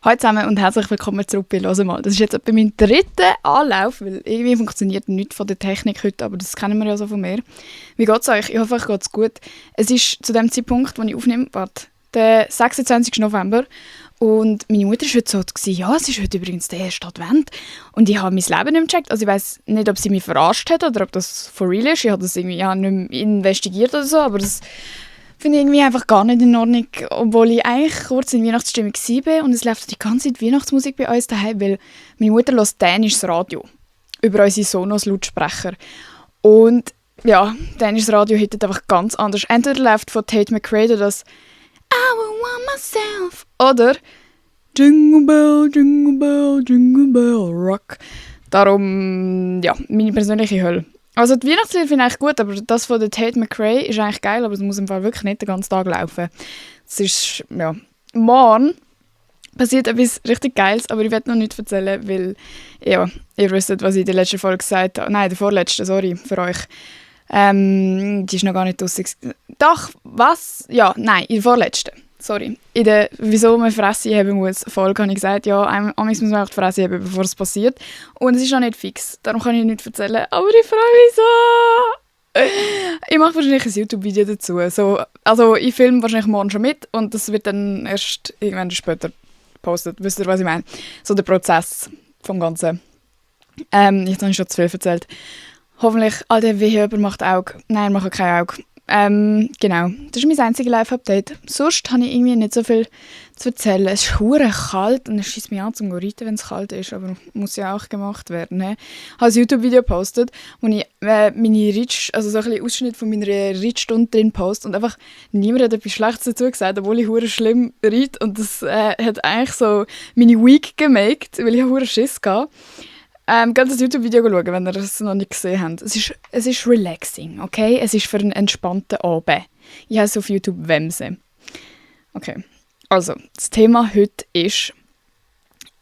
Hallo zusammen und herzlich willkommen zurück bei «Hör mal». Das ist jetzt etwa mein dritter Anlauf, weil irgendwie funktioniert nichts von der Technik heute, aber das kennen wir ja so von mir. Wie geht es euch? Ich hoffe, euch geht es gut. Es ist zu dem Zeitpunkt, wo ich aufnehme, der 26. November und meine Mutter war heute so, ja, es ist heute übrigens der erste Advent und ich habe mein Leben nicht mehr gecheckt. Also ich weiss nicht, ob sie mich verarscht hat oder ob das for real ist. Ich habe das irgendwie nicht mehr investigiert oder so, aber das finde ich irgendwie einfach gar nicht in Ordnung, obwohl ich eigentlich kurz in Weihnachtsstimmung war und es läuft die ganze Zeit Weihnachtsmusik bei uns daheim, weil meine Mutter hört dänisches Radio über unsere Sonos-Lautsprecher. Und ja, dänisches Radio hittet einfach ganz anders. Entweder läuft von Tate McRae das «I will want myself» oder «Jingle Bell, Jingle Bell, Jingle Bell, Rock». Darum, ja, meine persönliche Hölle. Also die Weihnachtslieder finde ich eigentlich gut, aber das von der Tate McRae ist eigentlich geil, aber es muss im Fall wirklich nicht den ganzen Tag laufen. Es ist, ja, morgen passiert etwas richtig Geiles, aber ich werde noch nichts erzählen, weil, ja, ihr wisst, was ich in der letzten Folge gesagt habe. Nein, der vorletzten, sorry, für euch. Die ist noch gar nicht draussen. Doch, was? Ja, nein, in der vorletzten. Sorry. In der «Wieso man Fresse haben muss» Folge habe ich gesagt, ja, einmal muss man auch die Fresse haben, bevor es passiert. Und es ist noch nicht fix. Darum kann ich nichts erzählen. Aber ich freue mich so! Ich mache wahrscheinlich ein YouTube-Video dazu. So, also ich filme wahrscheinlich morgen schon mit und das wird dann erst irgendwann später gepostet. Wisst ihr, was ich meine? So der Prozess vom Ganzen. Jetzt habe ich schon zu viel erzählt. Hoffentlich, Alter, wie jemand macht Auge. Nein, macht kein Auge. Genau, das ist mein einziges Live-Update. Sonst habe ich irgendwie nicht so viel zu erzählen. Es ist hure kalt und es schießt mich an zum reiten, wenn es kalt ist, aber muss ja auch gemacht werden. Ich habe ein YouTube-Video gepostet, wo ich meine Reach, also so ein bisschen Ausschnitt von meiner Reitstunde drin poste und einfach niemand hat etwas Schlechtes dazu gesagt, obwohl ich hure schlimm reite und das hat eigentlich so meine Week gemacht, weil ich hure Schiss hatte. Geht das YouTube-Video schauen, wenn ihr es noch nicht gesehen habt. Es ist relaxing, okay? Es ist für einen entspannten Abend. Ich heiße auf YouTube Wemse. Okay, also, das Thema heute ist...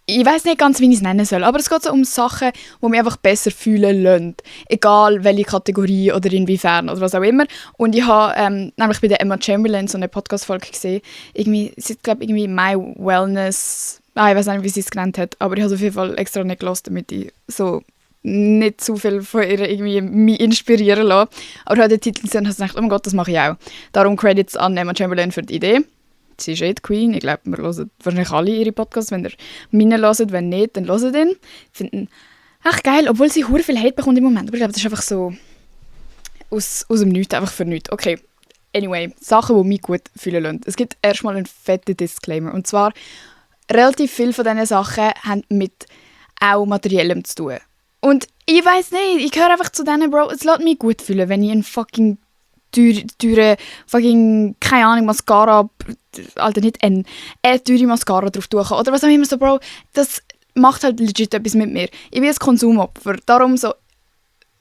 Ich weiss nicht ganz, wie ich es nennen soll, aber es geht so um Sachen, die mich einfach besser fühlen lassen. Egal, welche Kategorie oder inwiefern oder was auch immer. Und ich habe nämlich bei der Emma Chamberlain so eine Podcast-Folge gesehen. Sie hat, glaube ich, irgendwie «My Wellness...» ich weiß nicht, wie sie es genannt hat, aber ich habe es auf jeden Fall extra nicht gehört, damit ich so nicht zu viel von ihr irgendwie mich inspirieren lasse. Aber ich habe den Titel gesehen und habe gedacht, oh mein Gott, das mache ich auch. Darum Credits an Emma Chamberlain für die Idee. Sie ist die Queen. Ich glaube, wir hören wahrscheinlich alle ihre Podcasts. Wenn ihr meine hört, wenn nicht, dann hört ihn. Ich finde ihn echt geil, obwohl sie hure viel Hate bekommt im Moment. Aber ich glaube, das ist einfach so aus dem Nichts, einfach für nichts. Okay, anyway, Sachen, die mich gut fühlen lassen. Es gibt erstmal einen fetten Disclaimer. Und zwar, relativ viele von diesen Sachen haben mit auch Materiellem zu tun. Und ich weiss nicht, ich gehöre einfach zu denen, Bro, es lässt mich gut fühlen, wenn ich einen fucking teure, fucking, keine Ahnung, Mascara, Alter, nicht eine teure Mascara drauf tun kann. Oder was auch immer so, Bro, das macht halt legit etwas mit mir. Ich bin ein Konsumopfer, darum so,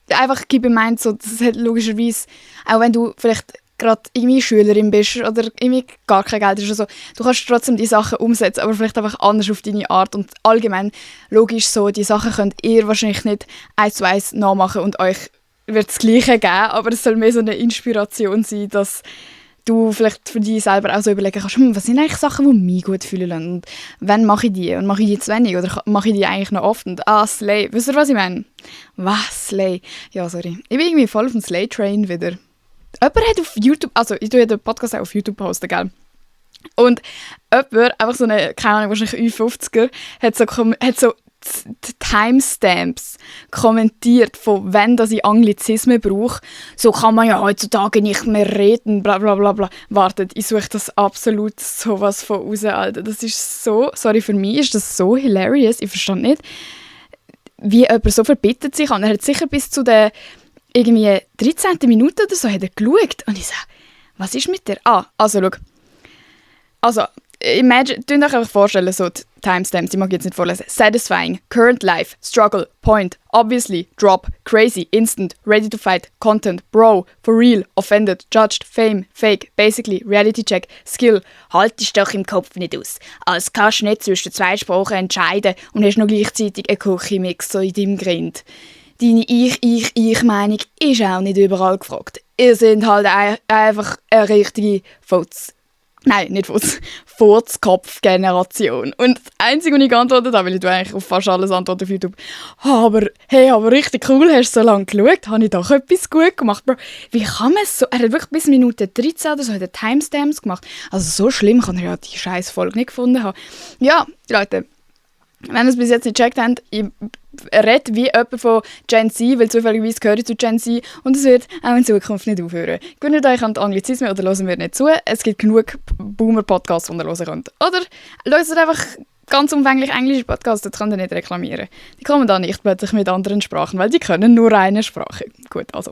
einfach gib in Mind, so, das hat logischerweise, auch wenn du vielleicht gerade irgendwie Schülerin bist oder irgendwie gar kein Geld hast oder so, du kannst trotzdem die Sachen umsetzen, aber vielleicht einfach anders auf deine Art und allgemein logisch so, die Sachen könnt ihr wahrscheinlich nicht 1:1 nachmachen und euch wird das Gleiche geben, aber es soll mehr so eine Inspiration sein, dass du vielleicht für dich selber auch so überlegen kannst, was sind eigentlich Sachen, die mich gut fühlen lassen und wann mache ich die und mache ich die zu wenig oder mache ich die eigentlich noch oft und Slay, wisst ihr, was ich meine? Was, Slay? Ja, sorry. Ich bin irgendwie voll auf dem Slay-Train wieder. Jemand hat auf YouTube, also ich tue ja den Podcast auch auf YouTube posten, gell? Und jemand, einfach so eine, keine Ahnung, wahrscheinlich Ü50er, hat so die Timestamps kommentiert, von wenn ich Anglizismen brauche. So kann man ja heutzutage nicht mehr reden, bla bla bla bla. Wartet, ich suche das absolut sowas von raus, Alter. Das ist so, sorry, für mich ist das so hilarious, ich verstehe nicht, wie jemand so verbittet sich kann. Er hat sicher bis zu der irgendwie 13. Minute oder so hat er geschaut. Und ich so, was ist mit dir? Also, schau. Also, könnt euch einfach vorstellen, so die Timestamps, die mag ich jetzt nicht vorlesen. Satisfying, current life, struggle, point, obviously, drop, crazy, instant, ready to fight, content, bro, for real, offended, judged, fame, fake, basically, reality check, skill. Halt dich doch im Kopf nicht aus. Als kannst du nicht zwischen zwei Sprachen entscheiden und hast noch gleichzeitig einen Küchenmix so in deinem Grind. Deine Ich-Meinung ist auch nicht überall gefragt. Ihr seid halt einfach eine richtige Fotz. Nein, nicht Furzkopf-Generation. Und das Einzige, was ich geantwortet habe, weil ich eigentlich auf fast alles antworte auf YouTube, aber richtig cool, hast du so lange geschaut, habe ich doch etwas gut gemacht. Bro, wie kann man so, er hat wirklich bis Minute 13 oder so, hat er Timestamps gemacht. Also so schlimm kann er ja die scheiß Folge nicht gefunden haben. Ja, Leute, wenn ihr es bis jetzt nicht gecheckt habt, ich rede wie jemand von Gen Z, weil zufälligerweise gehöre ich zu Gen Z und es wird auch in Zukunft nicht aufhören. Gewöhnt euch an die Anglizismen oder hören wir nicht zu. Es gibt genug Boomer-Podcasts, die ihr hören könnt. Oder hört einfach ganz umfänglich englische Podcasts, das könnt ihr nicht reklamieren. Die kommen da nicht plötzlich mit anderen Sprachen, weil die können nur eine Sprache. Gut, also.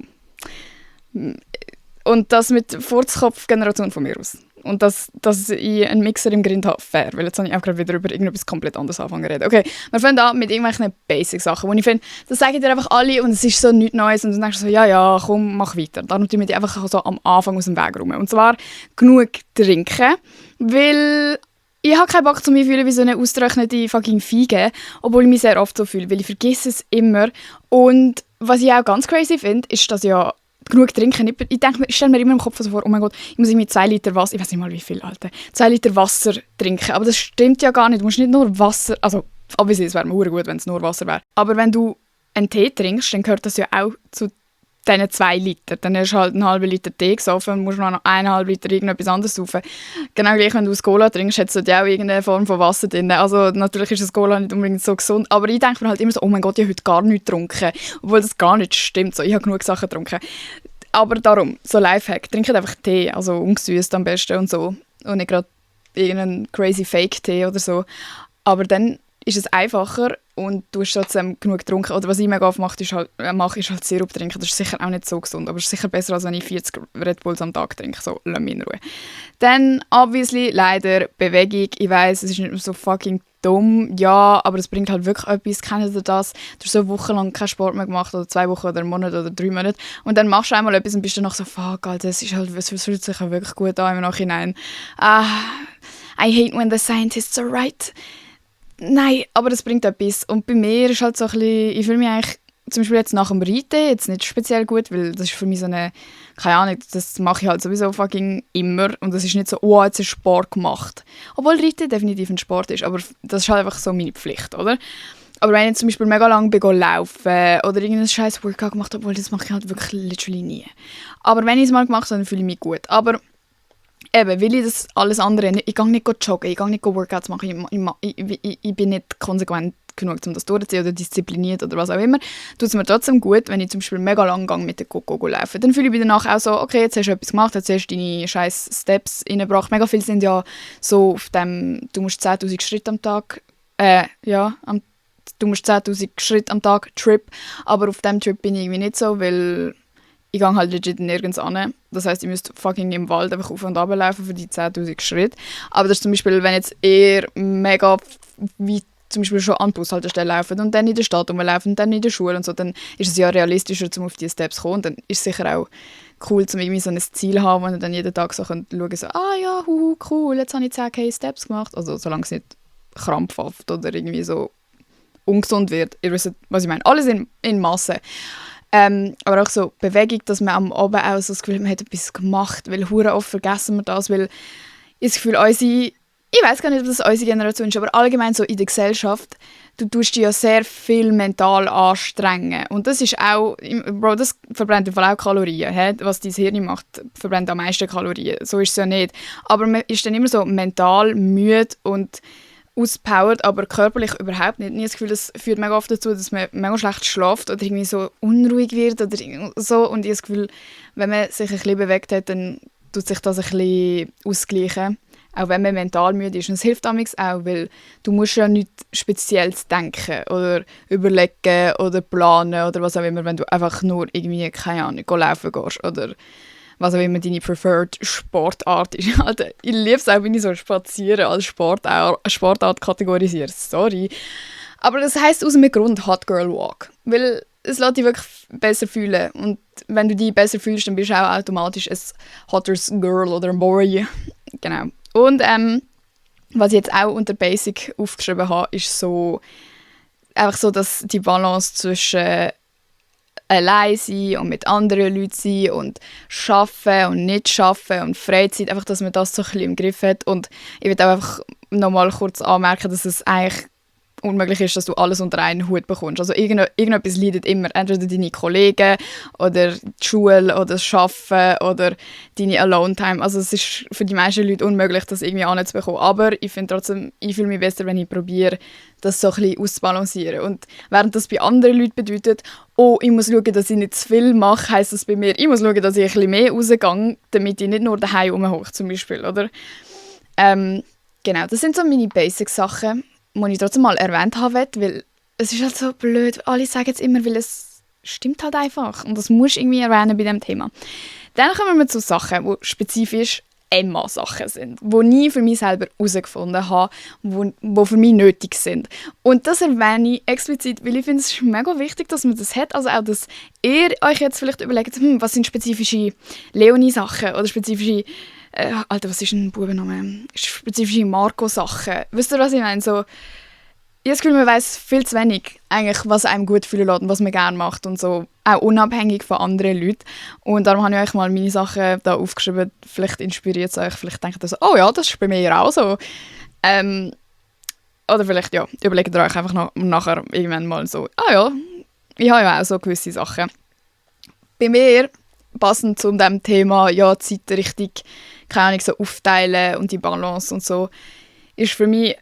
Und das mit Furzkopf-Generation von mir aus. Und dass ich einen Mixer im Grind habe, fair. Weil jetzt habe ich auch gerade wieder über irgendetwas komplett anderes anfangen zu reden. Okay, wir fangen an mit irgendwelchen Basic-Sachen, wo ich finde, das sagen dir einfach alle und es ist so nichts Neues. Und dann denkst du so, ja, komm, mach weiter. Dann tun wir die einfach so am Anfang aus dem Weg rum. Und zwar genug trinken, weil ich habe keinen Bock, zu mir fühlen wie so eine ausgetrocknete fucking Feige, obwohl ich mich sehr oft so fühle, weil ich vergesse es immer. Und was ich auch ganz crazy finde, ist, dass ja genug trinken. Ich denke, ich stelle mir immer im Kopf so vor, oh mein Gott, ich muss irgendwie 2 Liter Wasser, ich weiß nicht mal wie viel, Alter, 2 Liter Wasser trinken. Aber das stimmt ja gar nicht. Du musst nicht nur Wasser, also obviously, es wäre mir gut, wenn es nur Wasser wäre. Aber wenn du einen Tee trinkst, dann gehört das ja auch zu diesen 2 Liter. Dann hast du halt einen halben Liter Tee gesoffen und musst noch 1,5 Liter irgendetwas anderes saufen. Genau gleich, wenn du aus Cola trinkst, hat es ja auch irgendeine Form von Wasser drin. Also natürlich ist das Cola nicht unbedingt so gesund, aber ich denke mir halt immer so, oh mein Gott, ich habe heute gar nichts getrunken. Obwohl das gar nicht stimmt. So, ich habe genug Sachen getrunken. Aber darum, so Lifehack, trinkt einfach Tee, also ungesüßt am besten und so. Und nicht gerade irgendeinen crazy Fake-Tee oder so. Aber dann ist es einfacher und du hast trotzdem genug getrunken. Oder was ich mega oft mache, ist halt Sirup trinken. Das ist sicher auch nicht so gesund, aber es ist sicher besser, als wenn ich 40 Red Bulls am Tag trinke. So, lass mich in Ruhe. Dann, obviously, leider Bewegung. Ich weiss, es ist nicht mehr so fucking dumm, ja, aber es bringt halt wirklich etwas. Kennt ihr das? Du hast so wochenlang keinen Sport mehr gemacht, oder 2 Wochen, oder einen Monat, oder 3 Monate. Und dann machst du einmal etwas und bist dann noch so, fuck, Alter, es fühlt sich ja wirklich gut an im Nachhinein. I hate when the scientists are right. Nein, aber das bringt etwas. Und bei mir ist halt so ein bisschen, ich fühle mich eigentlich zum Beispiel jetzt nach dem Reiten jetzt nicht speziell gut, weil das ist für mich so eine, keine Ahnung, das mache ich halt sowieso fucking immer und das ist nicht so, oh, jetzt ist Sport gemacht. Obwohl Reiten definitiv ein Sport ist, aber das ist halt einfach so meine Pflicht, oder? Aber wenn ich zum Beispiel mega lange laufen oder irgendein scheiß Workout gemacht habe, obwohl das mache ich halt wirklich literally nie. Aber wenn ich es mal gemacht habe, dann fühle ich mich gut. Aber eben, will ich das alles andere nicht, ich gehe nicht joggen, ich gehe nicht Workouts machen, ich bin nicht konsequent genug, um das durchzuziehen oder diszipliniert oder was auch immer, tut es mir trotzdem gut, wenn ich zum Beispiel mega lang gehe mit der Coco laufen. Dann fühle ich mich danach auch so, okay, jetzt hast du etwas gemacht, jetzt hast du deine scheiß Steps reingebracht. Mega viele sind ja so auf dem, du musst 10'000 Schritte am Tag, du musst 10'000 Schritte am Tag Trip, aber auf dem Trip bin ich irgendwie nicht so, weil ich gehe halt legit nirgends an. Das heisst, ich müsste fucking im Wald einfach auf und ab laufen für die 10'000 Schritte. Aber das ist zum Beispiel, wenn jetzt eher mega weit zum Beispiel schon an die Bushaltestelle laufen und dann in der Stadt rumlaufen und dann in der Schule und so, dann ist es ja realistischer, um auf diese Steps zu kommen. Und dann ist es sicher auch cool, um irgendwie so ein Ziel zu haben, wo dann jeden Tag so schauen könnt, so, ja, cool, jetzt habe ich 10 Steps gemacht. Also solange es nicht krampfhaft oder irgendwie so ungesund wird. Ihr wisst, was ich meine. Alles in Masse. Aber auch so Bewegung, dass man am Abend auch so das Gefühl hat, man hat etwas gemacht, weil hure oft vergessen wir das, weil ich das Gefühl, ich weiß gar nicht, ob das unsere Generation ist, aber allgemein so in der Gesellschaft, du tust dich ja sehr viel mental anstrengen. Und das ist auch, Bro, das verbrennt im Fall auch Kalorien. He? Was dein Hirn macht, verbrennt am meisten Kalorien. So ist es ja nicht. Aber man ist dann immer so mental müde und auspowert, aber körperlich überhaupt nicht. Ich habe das Gefühl, das führt mega oft dazu, dass man mega schlecht schläft oder irgendwie so unruhig wird oder so. Und ich habe das Gefühl, wenn man sich ein bisschen bewegt hat, dann tut sich das ein bisschen ausgleichen. Auch wenn man mental müde ist. Und es hilft damals auch, weil du musst ja nichts Spezielles denken oder überlegen oder planen oder was auch immer, wenn du einfach nur irgendwie, keine Ahnung, laufen gehst oder was auch immer deine preferred Sportart ist. Also, ich liebe es auch, wenn ich so Spazieren als Sportart kategorisiere. Sorry. Aber das heisst aus einem Grund Hot Girl Walk. Weil es lässt dich wirklich besser fühlen. Und wenn du dich besser fühlst, dann bist du auch automatisch ein hotter Girl oder ein Boy. Genau. Und was ich jetzt auch unter Basic aufgeschrieben habe, ist so einfach so, dass die Balance zwischen allein sein und mit anderen Leuten sein und arbeiten und nicht arbeiten und Freizeit, einfach, dass man das so ein bisschen im Griff hat. Und ich will auch einfach nochmal kurz anmerken, dass es eigentlich unmöglich ist, dass du alles unter einen Hut bekommst. Also irgendetwas leidet immer. Entweder deine Kollegen oder die Schule oder das Arbeiten oder deine Alone-Time. Also es ist für die meisten Leute unmöglich, das irgendwie anzubekommen. Aber ich finde trotzdem, ich fühle mich besser, wenn ich probiere, das so ein bisschen auszubalancieren. Und während das bei anderen Leuten bedeutet, oh, ich muss schauen, dass ich nicht zu viel mache, heisst das bei mir, ich muss schauen, dass ich ein bisschen mehr rausgehe, damit ich nicht nur daheim rumhocke, zum Beispiel, oder? Genau, das sind so meine Basic-Sachen, die ich trotzdem mal erwähnt haben will, weil es ist halt so blöd. Alle sagen es immer, weil es stimmt halt einfach. Und das musst du irgendwie erwähnen bei diesem Thema. Dann kommen wir zu Sachen, die spezifisch Emma-Sachen sind, die ich für mich selber herausgefunden habe, die für mich nötig sind. Und das erwähne ich explizit, weil ich finde, es ist mega wichtig, dass man das hat. Also auch, dass ihr euch jetzt vielleicht überlegt, was sind spezifische Leonie-Sachen oder spezifische Alter, was ist ein Bubenname? Spezifische Marco-Sachen. Wisst ihr, was ich meine? So, ich habe das Gefühl, man weiss viel zu wenig, eigentlich, was einem gut fühlen lässt und was man gerne macht und so. Auch unabhängig von anderen Leuten. Und darum habe ich euch mal meine Sachen da aufgeschrieben. Vielleicht inspiriert es euch, vielleicht denkt ihr so, oh ja, das ist bei mir auch so. Oder vielleicht, ja, überlegt ihr euch einfach nachher irgendwann mal so, ah ja, ich habe ja auch so gewisse Sachen. Bei mir, passend zu diesem Thema, ja, die Zeit richtig, keine Ahnung, so aufteilen und die Balance und so, ist für mich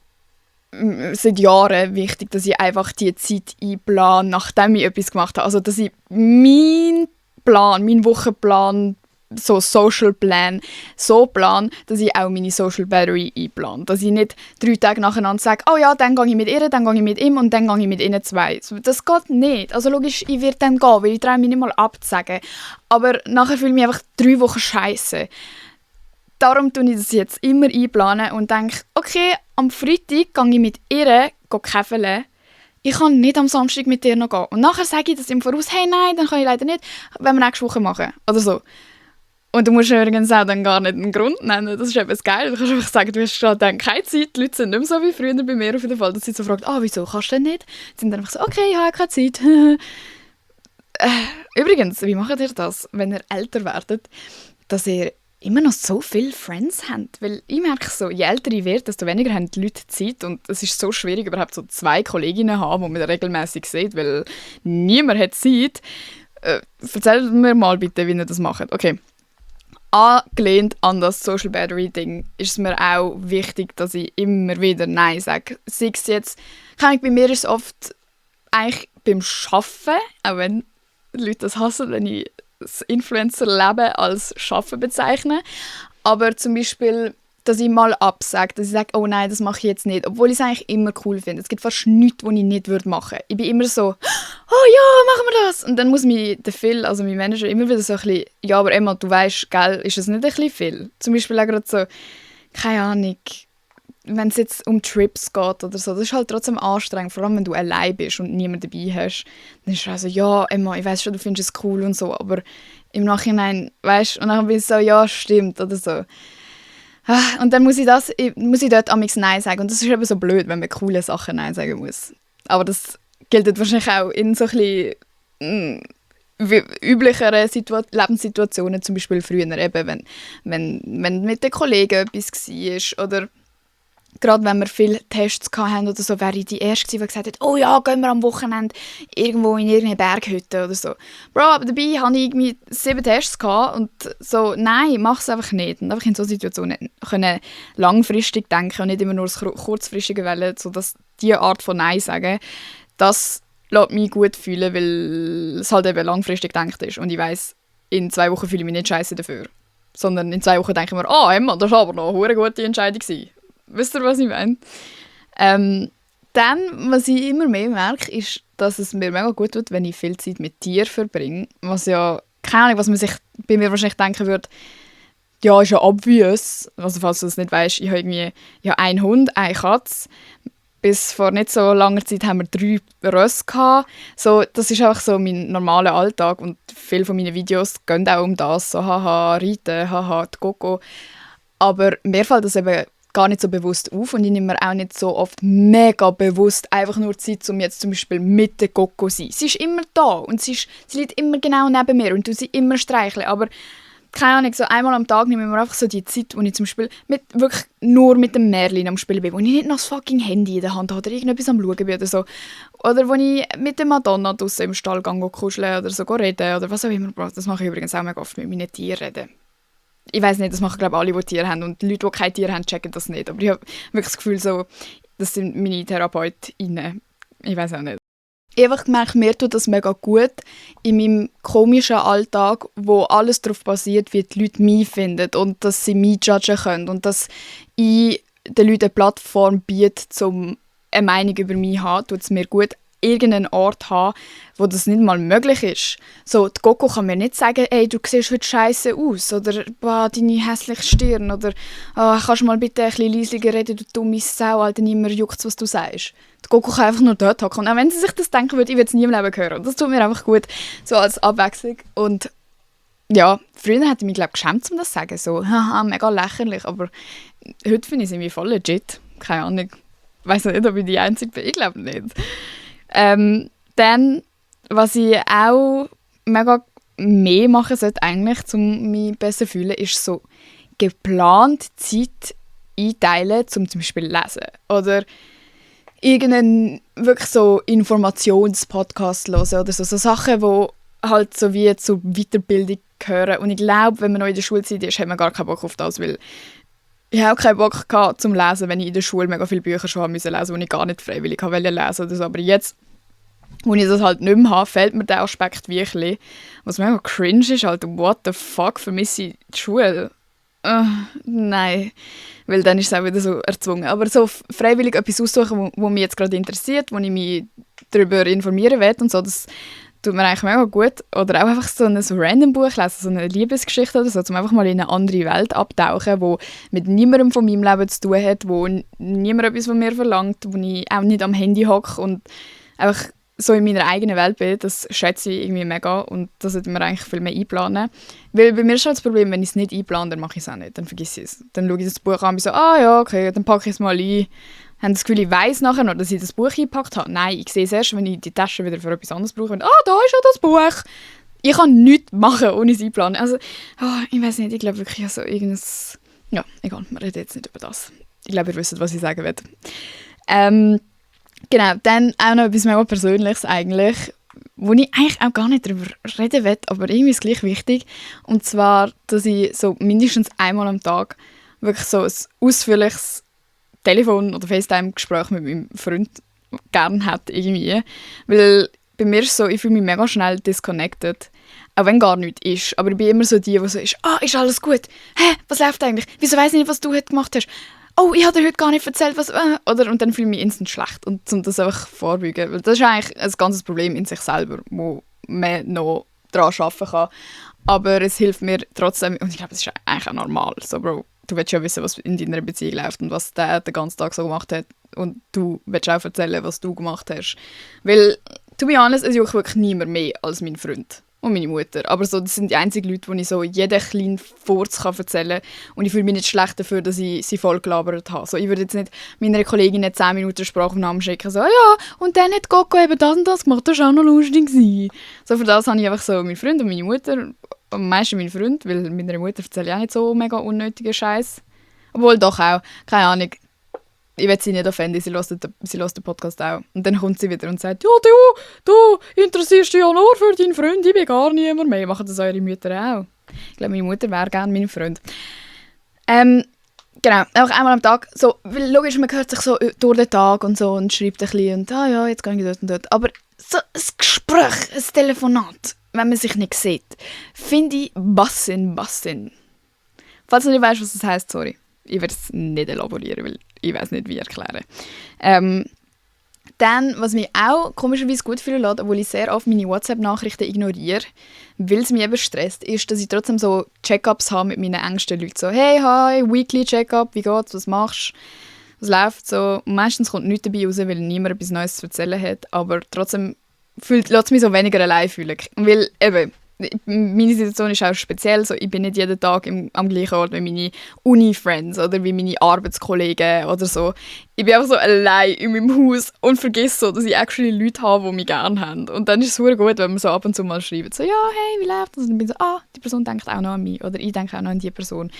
seit Jahren wichtig, dass ich einfach die Zeit einplane, nachdem ich etwas gemacht habe. Also, dass ich meinen Wochenplan, so Social Plan, so plan, dass ich auch meine Social Battery einplane. Dass ich nicht 3 Tage nacheinander sage, oh ja, dann gehe ich mit ihr, dann gehe ich mit ihm und dann gehe ich mit ihnen 2. Das geht nicht. Also logisch, ich werde dann gehen, weil ich traue mich nicht mal abzusagen. Aber nachher fühle ich mich einfach 3 Wochen scheiße. Darum tue ich das jetzt immer einplanen und denke, okay, am Freitag gehe ich mit ihr käfeln. Ich kann nicht am Samstag mit ihr noch gehen. Und nachher sage ich das im Voraus, hey, nein, dann kann ich leider nicht, wenn wir nächste Woche machen. Oder so. Und du musst übrigens auch dann gar nicht einen Grund nennen. Das ist eben das Geile. Du kannst einfach sagen, du hast gerade keine Zeit. Die Leute sind nicht mehr so wie früher bei mir auf jeden Fall, dass sie so fragen, wieso kannst du denn nicht? Sie sind dann einfach so, okay, ich habe keine Zeit. Übrigens, wie macht ihr das, wenn ihr älter werdet, dass ihr immer noch so viele Friends habt? Weil ich merke so, je älter ich werde, desto weniger haben die Leute Zeit und es ist so schwierig, überhaupt so 2 Kolleginnen zu haben, die man regelmäßig sieht, weil niemand hat Zeit. Erzählt mir mal bitte, wie ihr das macht. Okay. Angelehnt an das Social Battery Ding ist es mir auch wichtig, dass ich immer wieder Nein sage. Sei es jetzt, bei mir ist es oft eigentlich beim Arbeiten, auch wenn die Leute das hassen, wenn ich das Influencer-Leben als Arbeiten bezeichne. Aber zum Beispiel, dass ich mal absage, dass ich sage, oh nein, das mache ich jetzt nicht. Obwohl ich es eigentlich immer cool finde. Es gibt fast nichts, was ich nicht machen würde. Ich bin immer so, oh ja, machen wir das. Und dann muss mich der Phil, also mein Manager, immer wieder so ein bisschen, ja, aber Emma, du weißt, gell, ist es nicht ein bisschen viel? Zum Beispiel auch gerade so, keine Ahnung, wenn es jetzt um Trips geht oder so, das ist halt trotzdem anstrengend, vor allem wenn du allein bist und niemand dabei hast. Dann ist es also, ja, Emma, ich weiss schon, du findest es cool und so, aber im Nachhinein, weißt du, und dann bin ich so, ja, stimmt, oder so. Und dann muss ich dort amigs Nein sagen. Und das ist eben so blöd, wenn man coole Sachen Nein sagen muss. Aber das gilt wahrscheinlich auch in so ein bisschen üblicheren Lebenssituationen, zum Beispiel früher, eben, wenn mit den Kollegen etwas war oder gerade wenn wir viele Tests hatten oder so, wäre ich die Erste, die gesagt hat, oh ja, gehen wir am Wochenende irgendwo in irgendeine Berghütte oder so. Bro, aber dabei hatte ich irgendwie 7 Tests und so, nein, mach es einfach nicht. Und einfach in solchen Situationen können langfristig denken und nicht immer nur das kurzfristige wählen, sodass diese Art von Nein sagen, das lässt mich gut fühlen, weil es halt eben langfristig gedacht ist. Und ich weiss, in 2 Wochen fühle ich mich nicht scheiße dafür. Sondern in 2 Wochen denke ich mir, Emma, das war aber noch eine gute Entscheidung gewesen. Wisst ihr, was ich meine? Dann, was ich immer mehr merke, ist, dass es mir mega gut tut, wenn ich viel Zeit mit Tieren verbringe. Was ja, keine Ahnung, was man sich bei mir wahrscheinlich denken würde, ja, ist ja obvious. Also falls du das nicht weißt, ich habe einen Hund, eine Katze. Bis vor nicht so langer Zeit haben wir 3 Rösse gehabt. So, das ist einfach so mein normaler Alltag und viele von meinen Videos gehen auch um das. So, haha, reiten, haha, die Coco. Aber mir fällt das eben gar nicht so bewusst auf und ich nehme mir auch nicht so oft mega bewusst einfach nur Zeit, um jetzt zum Beispiel mit der Coco zu sein. Sie ist immer da und sie liegt immer genau neben mir und du sie immer streicheln, aber keine Ahnung, so einmal am Tag nehme ich mir einfach so die Zeit, wo ich zum Beispiel wirklich nur mit dem Merlin am Spielen bin, wo ich nicht noch das fucking Handy in der Hand habe oder irgendetwas am Schauen bin oder so. Oder wo ich mit der Madonna draussen im Stall kuscheln oder so reden oder was auch immer. Das mache ich übrigens auch mega oft mit meinen Tieren reden. Ich weiss nicht, das machen glaube alle, die Tiere haben. Und die Leute, die keine Tiere haben, checken das nicht. Aber ich habe wirklich das Gefühl, so, das sind meine TherapeutInnen. Ich weiss auch nicht. Ich habe einfach gemerkt, mir tut das mega gut in meinem komischen Alltag, wo alles darauf basiert, wie die Leute mich finden und dass sie mich judgen können und dass ich den Leuten eine Plattform biete, um eine Meinung über mich zu haben, tut es mir gut, irgendeinen Ort haben, wo das nicht mal möglich ist. So, die Coco kann mir nicht sagen, «Ey, du siehst heute scheisse aus» oder «Boah, deine hässliche Stirn» oder «Oh, kannst du mal bitte ein bisschen leisiger reden, du dumme Sau, Alter, niemand juckt, was du sagst». Die Coco kann einfach nur dort hocken. Und auch wenn sie sich das denken würde, ich würde es nie im Leben hören. Und das tut mir einfach gut, so als Abwechslung. Und ja, früher hätte ich mich, glaube ich, geschämt, um das zu sagen. So, haha, mega lächerlich. Aber heute finde ich es irgendwie voll legit. Keine Ahnung. Ich weiss nicht, ob ich die Einzige bin. Ich glaube nicht. Dann, was ich auch mega mehr machen sollte, eigentlich, um mich besser zu fühlen, ist so geplant Zeit einteilen, zum Beispiel lesen. Oder irgendeinen wirklich so Informationspodcast hören oder so Sachen, die halt so wie zur Weiterbildung gehören. Und ich glaube, wenn man noch in der Schulzeit ist, hat man gar keinen Bock auf das, weil ich habe auch keinen Bock gehabt, zum Lesen, wenn ich in der Schule mega viele Bücher schon lesen musste, die ich gar nicht freiwillig lesen wollte oder so. Aber jetzt, wo ich das halt nicht mehr habe, fehlt mir der Aspekt wirklich. Was mega cringe ist, halt, what the fuck, vermisse ich die Schule? Nein, weil dann ist es auch wieder so erzwungen. Aber so freiwillig etwas aussuchen, wo mich jetzt gerade interessiert, wo ich mich darüber informieren will und so, das tut mir eigentlich mega gut. Oder auch einfach so ein random Buch lesen, so eine Liebesgeschichte oder so, um einfach mal in eine andere Welt abtauchen, wo mit niemandem von meinem Leben zu tun hat, wo niemand etwas von mir verlangt, wo ich auch nicht am Handy hocke und einfach so in meiner eigenen Welt bin, das schätze ich irgendwie mega und das sollte man eigentlich viel mehr einplanen. Weil bei mir ist halt das Problem, wenn ich es nicht einplane, dann mache ich es auch nicht, dann vergesse ich es. Dann schaue ich das Buch an und so, ja, okay, dann packe ich es mal ein. Habe das Gefühl, ich weiss nachher noch, dass ich das Buch eingepackt habe? Nein, ich sehe es erst, wenn ich die Tasche wieder für etwas anderes brauche. Und, da ist ja das Buch. Ich kann nichts machen, ohne es einplanen. Also, ich weiss nicht, ich glaube wirklich, also irgendwas... Ja, egal, wir reden jetzt nicht über das. Ich glaube, ihr wisst, was ich sagen werde. Genau, dann auch noch etwas mega Persönliches eigentlich, wo ich eigentlich auch gar nicht darüber reden will, aber irgendwie ist es gleich wichtig. Und zwar, dass ich so mindestens einmal am Tag wirklich so ein ausführliches Telefon- oder FaceTime-Gespräch mit meinem Freund gerne hätte irgendwie. Weil bei mir ist es so, ich fühle mich mega schnell disconnected. Auch wenn gar nichts ist. Aber ich bin immer so die so ist, ist alles gut? Hä, was läuft eigentlich? Wieso weiss ich nicht, was du heute gemacht hast? Oh, ich habe dir heute gar nicht erzählt, was... Oder, und dann fühle ich mich instant schlecht. Und um das einfach vorbeugen. Weil das ist eigentlich ein ganzes Problem in sich selber, wo man noch daran arbeiten kann. Aber es hilft mir trotzdem... Und ich glaube, es ist eigentlich auch normal. So, Bro, du willst ja wissen, was in deiner Beziehung läuft und was der den ganzen Tag so gemacht hat. Und du willst auch erzählen, was du gemacht hast. Weil, to be honest, es juckt wirklich niemand mehr als mein Freund. Und meine Mutter. Aber so, das sind die einzigen Leute, die ich so jeden kleinen Furz erzählen kann. Und ich fühle mich nicht schlecht dafür, dass ich sie voll gelabert habe. So, ich würde jetzt nicht meiner Kollegin 10 Minuten Sprachaufnahmen schicken, so, ja, und dann hat Coco eben das und das gemacht, das war auch noch lustig gewesen. So, für das habe ich einfach so meinen Freund und meine Mutter, am meisten meinen Freund, weil meiner Mutter erzähle ich auch nicht so mega unnötigen Scheiß. Obwohl doch auch, keine Ahnung. Ich will sie nicht offenden, sie hört den Podcast auch. Und dann kommt sie wieder und sagt, ja, du interessierst dich ja nur für deinen Freund, ich bin gar niemand mehr. Machen das eure Mütter auch? Ich glaube, meine Mutter wäre gerne mein Freund. Genau, einfach einmal am Tag. So, weil logisch, man hört sich so durch den Tag und so und schreibt ein bisschen und ja, jetzt gehe ich dort und dort. Aber so ein Gespräch, ein Telefonat, wenn man sich nicht sieht, finde ich Bassin. Falls du nicht weißt, was das heisst, sorry. Ich werde es nicht elaborieren, weil ich weiß nicht, wie erklären. Dann, was mich auch komischerweise gut fühlen lässt, obwohl ich sehr oft meine WhatsApp-Nachrichten ignoriere, weil es mich eben stresst, ist, dass ich trotzdem so Check-ups habe mit meinen engsten Leuten. So, hey, hi, Weekly Check-up, wie geht's, was machst du, was läuft so. Und meistens kommt nichts dabei raus, weil niemand etwas Neues zu erzählen hat, aber trotzdem lässt es mich so weniger allein fühlen. Weil eben, meine Situation ist auch speziell, so, ich bin nicht jeden Tag am gleichen Ort wie meine Uni-Friends oder wie meine Arbeitskollegen oder so. Ich bin einfach so allein in meinem Haus und vergesse so, dass ich actually Leute habe, die mich gerne haben. Und dann ist es super gut, wenn man so ab und zu mal schreibt, so, ja, hey, wie läuft das? Und dann bin ich so, die Person denkt auch noch an mich oder ich denke auch noch an die Person.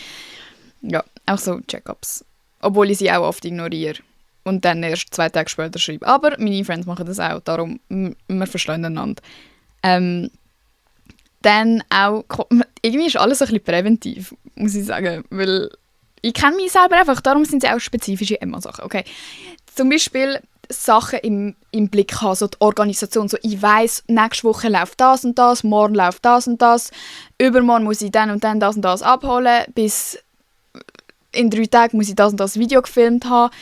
Ja, auch so Check-ups. Obwohl ich sie auch oft ignoriere. Und dann erst 2 Tage später schreibe. Aber meine Friends machen das auch, darum, wir verstehen einander. Dann auch, irgendwie ist alles ein bisschen präventiv, muss ich sagen, weil ich kenne mich selber einfach, darum sind es auch spezifische Emma-Sachen, okay. Zum Beispiel Sachen im Blick haben, so die Organisation, so ich weiss, nächste Woche läuft das und das, morgen läuft das und das, übermorgen muss ich dann und dann das und das abholen, bis in 3 Tagen muss ich das und das Video gefilmt haben.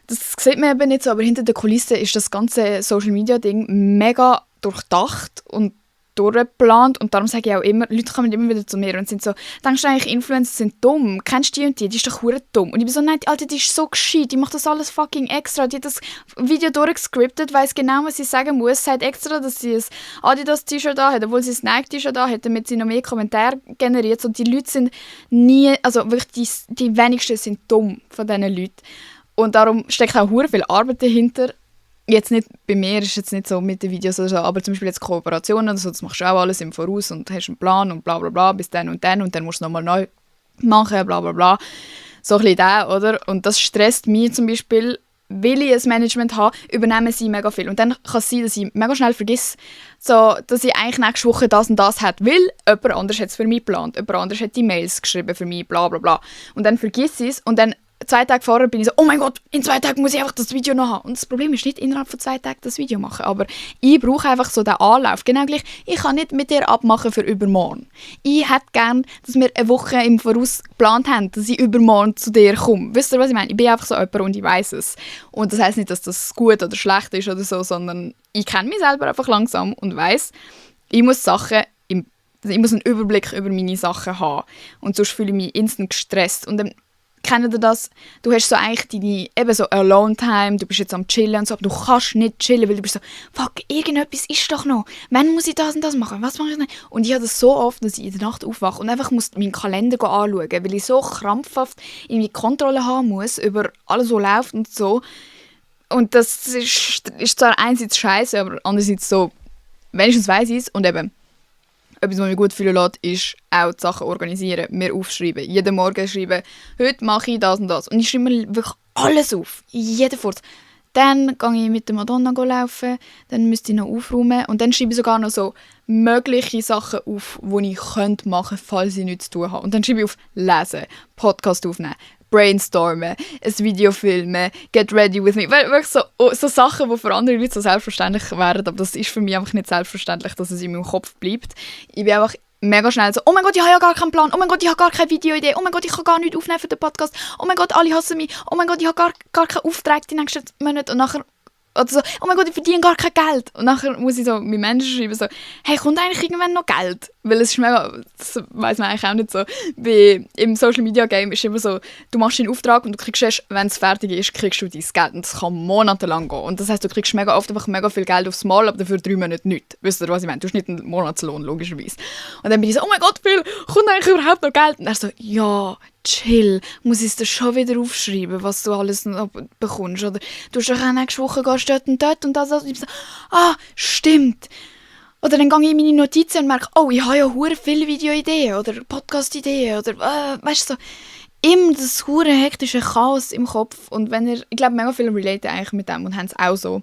Das sieht man eben nicht so, aber hinter der Kulisse ist das ganze Social-Media-Ding mega durchdacht und durchgeplant und darum sage ich auch immer, Leute kommen immer wieder zu mir und sind so, denkst du eigentlich, Influencer sind dumm? Kennst du die ist doch verdammt dumm. Und ich bin so, nein, Alter, die ist so gescheit, die macht das alles fucking extra, die hat das Video durchgescriptet, weiss genau, was sie sagen muss, sagt extra, dass sie ein Adidas-T-Shirt da hat, obwohl sie ein Nike-T-Shirt da hat, damit sie noch mehr Kommentare generiert. Und die Leute sind nie, also wirklich die wenigsten sind dumm von diesen Leuten. Und darum steckt auch verdammt viel Arbeit dahinter. Jetzt nicht, bei mir ist jetzt nicht so mit den Videos oder so, aber zum Beispiel jetzt Kooperationen oder so, das machst du auch alles im Voraus und hast einen Plan und bla bla bla, bis dann und dann musst du nochmal neu machen, bla bla bla. So ein bisschen das, oder? Und das stresst mich zum Beispiel, weil ich ein Management habe, übernehmen sie mega viel. Und dann kann es sein, dass ich mega schnell vergesse, so, dass ich eigentlich nächste Woche das und das hätte, weil jemand anderes hat es für mich geplant, jemand anderes hat die Mails geschrieben für mich, bla bla bla. Und dann vergesse ich es und dann 2 Tage vorher bin ich so, oh mein Gott, in 2 Tagen muss ich einfach das Video noch haben. Und das Problem ist nicht innerhalb von 2 Tagen das Video machen, aber ich brauche einfach so den Anlauf. Genau gleich, ich kann nicht mit dir abmachen für übermorgen. Ich hätte gerne, dass wir eine Woche im Voraus geplant haben, dass ich übermorgen zu dir komme. Wisst ihr, was ich meine? Ich bin einfach so jemand und ich weiss es. Und das heisst nicht, dass das gut oder schlecht ist oder so, sondern ich kenne mich selber einfach langsam und weiss, ich muss ich muss einen Überblick über meine Sachen haben. Und sonst fühle ich mich instant gestresst. Und dann kennt ihr das? Du hast so eigentlich deine eben so Alone-Time, du bist jetzt am Chillen und so, aber du kannst nicht chillen, weil du bist so, fuck, irgendetwas ist doch noch. Wann muss ich das und das machen? Was mache ich denn? Und ich habe das so oft, dass ich in der Nacht aufwache und einfach muss meinen Kalender anschauen, weil ich so krampfhaft irgendwie Kontrolle haben muss über alles, was läuft und so. Und das ist zwar einerseits scheiße, aber andererseits so, wenigstens weiss ich es und eben, etwas, was mich gut fühlen lässt, ist auch die Sachen organisieren, mir aufschreiben. Jeden Morgen schreiben, heute mache ich das und das. Und ich schreibe mir wirklich alles auf, jeden Furz. Dann gehe ich mit der Madonna laufen, dann müsste ich noch aufräumen und dann schreibe ich sogar noch so mögliche Sachen auf, die ich machen könnte, falls ich nichts zu tun habe. Und dann schreibe ich auf Lesen, Podcast aufnehmen, brainstormen, ein Video filmen, get ready with me. Wirklich so Sachen, die für andere Leute so selbstverständlich wären, aber das ist für mich einfach nicht selbstverständlich, dass es in meinem Kopf bleibt. Ich bin einfach mega schnell so, oh mein Gott, ich habe ja gar keinen Plan, oh mein Gott, ich habe gar keine Videoidee, oh mein Gott, ich kann gar nichts aufnehmen für den Podcast, oh mein Gott, alle hassen mich, oh mein Gott, ich habe gar keinen Auftrag die nächsten Monate und nachher oder so, oh mein Gott, ich verdiene gar kein Geld. Und nachher muss ich so mit Menschen schreiben, so, hey, kommt eigentlich irgendwann noch Geld? Weil es ist mega, das weiss man eigentlich auch nicht so, wie im Social Media Game ist immer so, du machst einen Auftrag und du kriegst erst, wenn es fertig ist, kriegst du dein Geld. Und das kann monatelang gehen. Und das heisst, du kriegst mega oft einfach mega viel Geld aufs Mal, aber dafür 3 Monate nichts. Wisst ihr, was ich meine? Du hast nicht einen Monatslohn, logischerweise. Und dann bin ich so, oh mein Gott, Phil, kommt eigentlich überhaupt noch Geld? Und er so, ja, chill, muss ich es dir schon wieder aufschreiben, was du alles noch bekommst. Oder du hast doch auch nächste Woche gehst dort und dort und das. Und ich so, stimmt. Oder dann gehe ich in meine Notizen und merke, oh, ich habe ja hure viele Videoideen oder Podcast-Ideen oder weißt du, so immer das hure hektische Chaos im Kopf. Und wenn ich glaube, mega viele relaten eigentlich mit dem und haben es auch so.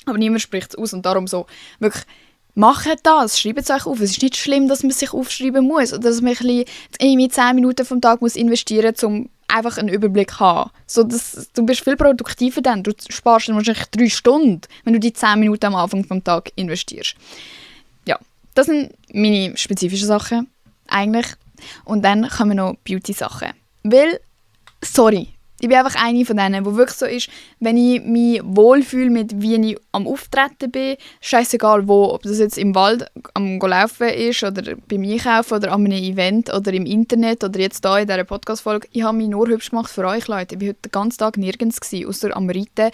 Aber niemand spricht es aus und darum so wirklich, macht das, schreibt es euch auf. Es ist nicht schlimm, dass man sich aufschreiben muss oder dass man irgendwie 10 Minuten vom Tag muss investieren muss, um einfach einen Überblick zu haben. So, du bist viel produktiver dann. Du sparst dann wahrscheinlich 3 Stunden, wenn du die 10 Minuten am Anfang vom Tag investierst. Ja, das sind meine spezifischen Sachen eigentlich. Und dann kommen noch Beauty-Sachen. Weil, sorry, ich bin einfach eine von denen, die wirklich so ist, wenn ich mich wohlfühle mit wie ich am Auftreten bin, scheißegal wo, ob das jetzt im Wald am Laufen ist oder beim Einkaufen oder an einem Event oder im Internet oder jetzt hier in dieser Podcast-Folge, ich habe mich nur hübsch gemacht für euch, Leute. Ich war heute den ganzen Tag nirgends, außer am Reiten.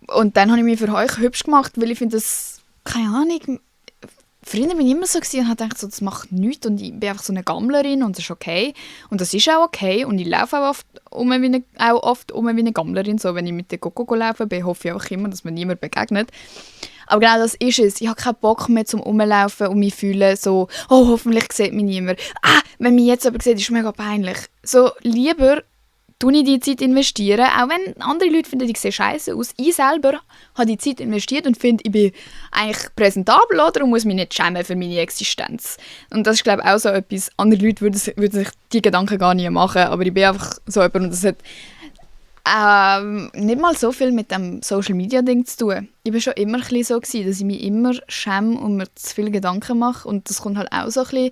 Und dann habe ich mich für euch hübsch gemacht, weil ich finde das, keine Ahnung, früher bin ich immer so gewesen und habe gedacht, so, das macht nichts und ich bin einfach so eine Gammlerin und das ist okay. Und das ist auch okay und ich laufe auch oft wie eine Gammlerin. So, wenn ich mit der Coco laufen bin, hoffe ich auch immer, dass mir niemand begegnet. Aber genau das ist es. Ich habe keinen Bock mehr zum Rumlaufen und mich fühlen so, oh, hoffentlich sieht mich niemand. Wenn mich jetzt jemand sieht, ist es mega peinlich. So, lieber tue ich die Zeit investieren, auch wenn andere Leute finden, ich sehe scheiße aus. Ich selber habe die Zeit investiert und finde, ich bin eigentlich präsentabel, oder? Und muss mich nicht schämen für meine Existenz. Und das ist, glaube ich, auch so etwas, andere Leute würden sich die Gedanken gar nicht machen, aber ich bin einfach so jemand und das hat nicht mal so viel mit dem Social-Media-Ding zu tun. Ich war schon immer ein bisschen so gewesen, dass ich mich immer schäme und mir zu viele Gedanken mache. Und das kommt halt auch so ein bisschen,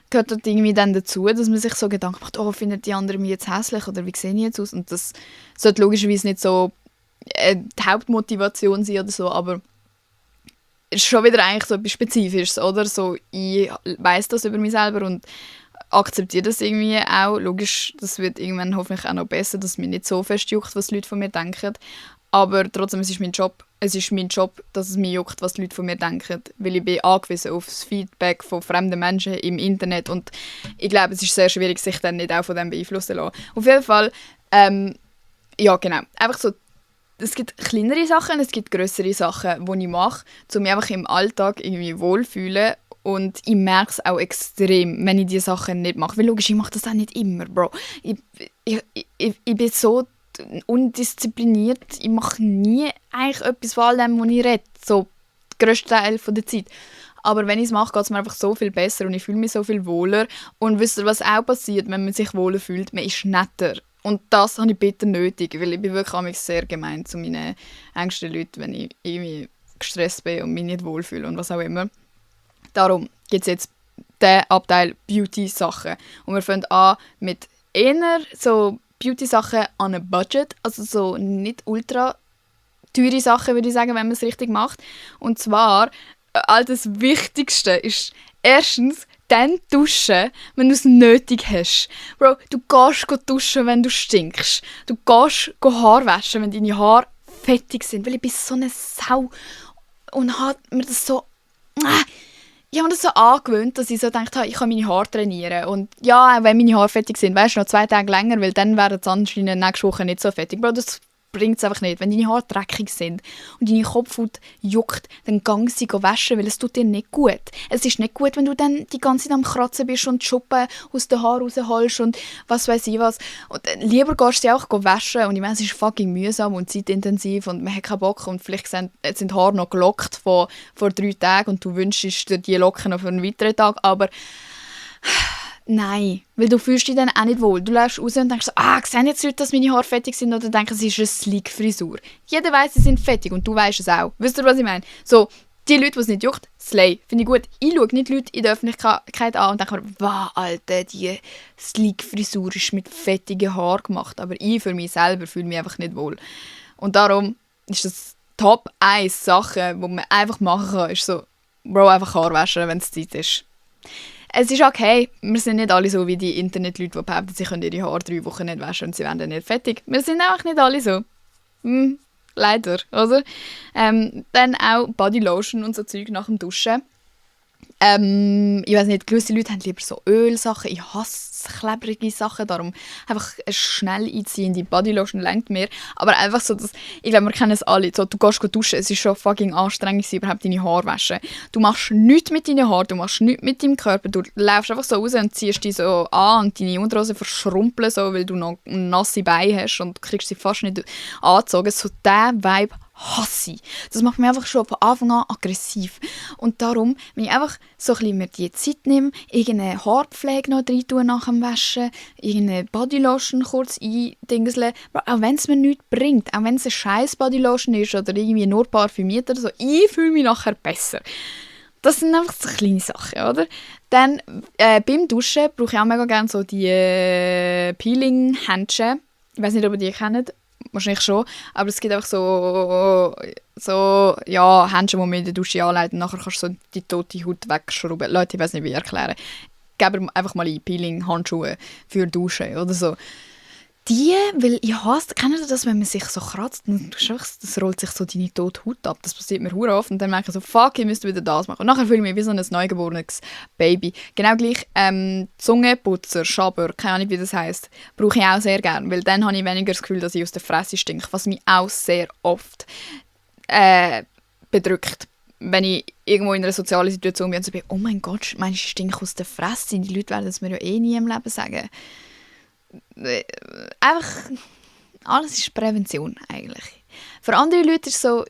gehört halt irgendwie dann dazu, dass man sich so Gedanken macht, oh, findet die anderen mich jetzt hässlich oder wie sehe ich jetzt aus? Und das sollte logischerweise nicht so die Hauptmotivation sein oder so, aber es ist schon wieder eigentlich so etwas Spezifisches, oder? So, ich weiss das über mich selber und akzeptiere das irgendwie auch. Logisch, das wird irgendwann hoffentlich auch noch besser, dass es mich nicht so fest juckt, was die Leute von mir denken. Aber trotzdem, es ist mein Job. Es ist mein Job, dass es mich juckt, was die Leute von mir denken. Weil ich bin angewiesen auf das Feedback von fremden Menschen im Internet. Und ich glaube, es ist sehr schwierig, sich dann nicht auch von dem beeinflussen zu lassen. Auf jeden Fall, ja genau, einfach so, es gibt kleinere Sachen, es gibt grössere Sachen, die ich mache, um mich einfach im Alltag irgendwie wohlfühlen. Und ich merke es auch extrem, wenn ich diese Sachen nicht mache. Weil logisch, ich mache das auch nicht immer, Bro. Ich bin so undiszipliniert. Ich mache nie eigentlich etwas von all dem, was ich rede. So den grössten Teil der Zeit. Aber wenn ich es mache, geht es mir einfach so viel besser und ich fühle mich so viel wohler. Und wisst ihr, was auch passiert, wenn man sich wohler fühlt? Man ist netter. Und das habe ich bitter nötig, weil ich bin wirklich manchmal sehr gemein zu meinen engsten Leuten, wenn ich irgendwie gestresst bin und mich nicht wohlfühle und was auch immer. Darum gibt es jetzt den Abteil Beauty-Sachen. Und wir fangen an mit eher so Beauty-Sachen an einem Budget, also so nicht ultra teure Sachen, würde ich sagen, wenn man es richtig macht. Und zwar, all das Wichtigste ist erstens, dann duschen, wenn du es nötig hast. Bro, du gehst duschen, wenn du stinkst. Du gehst Haar waschen, wenn deine Haare fettig sind. Weil ich bin so eine Sau und hat mir das so... Ich habe das so angewöhnt, dass ich so gedacht habe, ich kann meine Haare trainieren. Und ja, wenn meine Haare fertig sind, weißt du, noch 2 Tage länger, weil dann werden sie anscheinend nächste Woche nicht so fertig. Bro, das bringt es einfach nicht. Wenn deine Haare dreckig sind und deine Kopfhaut juckt, dann gang sie waschen, weil es tut dir nicht gut. Es ist nicht gut, wenn du dann die ganze Zeit am Kratzen bist und die Schuppen aus den Haaren rausholst und was weiß ich was. Und lieber gehst du sie auch waschen und ich meine, es ist fucking mühsam und zeitintensiv und man hat keinen Bock und vielleicht sind die Haare noch gelockt vor 3 Tagen und du wünschst dir die Locken noch für einen weiteren Tag, aber nein, weil du fühlst dich dann auch nicht wohl. Du läufst raus und denkst so, sehen jetzt Leute, dass meine Haare fettig sind oder denken, es ist eine Sleek-Frisur. Jeder weiss, sie sind fettig und du weisst es auch. Wisst ihr, was ich meine? So, die Leute, die es nicht juckt, slay. Finde ich gut. Ich schaue nicht Leute in der Öffentlichkeit an und denke mir, wow, Alter, die Sleek-Frisur ist mit fettigen Haaren gemacht. Aber ich für mich selber fühle mich einfach nicht wohl. Und darum ist das Top 1 Sache, die man einfach machen kann, ist so, Bro, einfach Haare waschen, wenn es Zeit ist. Es ist okay, wir sind nicht alle so wie die Internetleute, die behaupten, sie können ihre Haare 3 Wochen nicht waschen und sie werden dann nicht fertig. Wir sind einfach nicht alle so. Leider, oder? Dann auch Bodylotion und so Zeug nach dem Duschen. Ich weiß nicht, gewisse Leute haben lieber so Ölsachen. Ich hasse klebrige Sachen, darum einfach eine schnell einziehende Bodylotion lenkt mir. Aber einfach so, dass, ich glaube, wir kennen es alle. So, du gehst duschen, es ist schon fucking anstrengend, überhaupt deine Haare waschen. Du machst nichts mit deinen Haaren, du machst nichts mit deinem Körper. Du läufst einfach so raus und ziehst dich so an und deine Unterhose verschrumpeln, so, weil du noch nasse Beine hast und kriegst sie fast nicht angezogen. So der Vibe hasse ich. Das macht mich einfach schon von Anfang an aggressiv. Und darum, wenn ich einfach so ein bisschen mir die Zeit nehme, irgendeine Haarpflege noch rein tue nach dem Waschen, irgendeine Bodylotion kurz eindingseln, auch wenn es mir nichts bringt, auch wenn es eine scheiß Bodylotion ist oder irgendwie nur parfümiert oder so, ich fühle mich nachher besser. Das sind einfach so kleine Sachen, oder? Dann beim Duschen brauche ich auch mega gerne so die Peeling-Händchen. Ich weiß nicht, ob ihr die kennt. Wahrscheinlich schon, aber es gibt einfach so Händchen, die man in der Dusche anlegt und nachher kannst du so die tote Haut wegschrauben. Leute, ich weiß nicht, wie ich erklären. Gebt mir einfach mal ein Peeling-Handschuhe für Duschen oder so. Weil ich hasse, kennt ihr das, wenn man sich so kratzt und das rollt sich so deine tote Haut ab. Das passiert mir verdammt oft und dann merke ich so, fuck, ich müsste wieder das machen. Und nachher fühle ich mich wie so ein neugeborenes Baby. Genau gleich Zungenputzer, Schaber, keine Ahnung wie das heisst, brauche ich auch sehr gerne, weil dann habe ich weniger das Gefühl, dass ich aus der Fresse stinke, was mich auch sehr oft bedrückt. Wenn ich irgendwo in einer sozialen Situation bin und so bin, oh mein Gott, meinst du, ich stinke aus der Fresse? Die Leute werden es mir ja eh nie im Leben sagen. Einfach, alles ist Prävention eigentlich. Für andere Leute ist es so,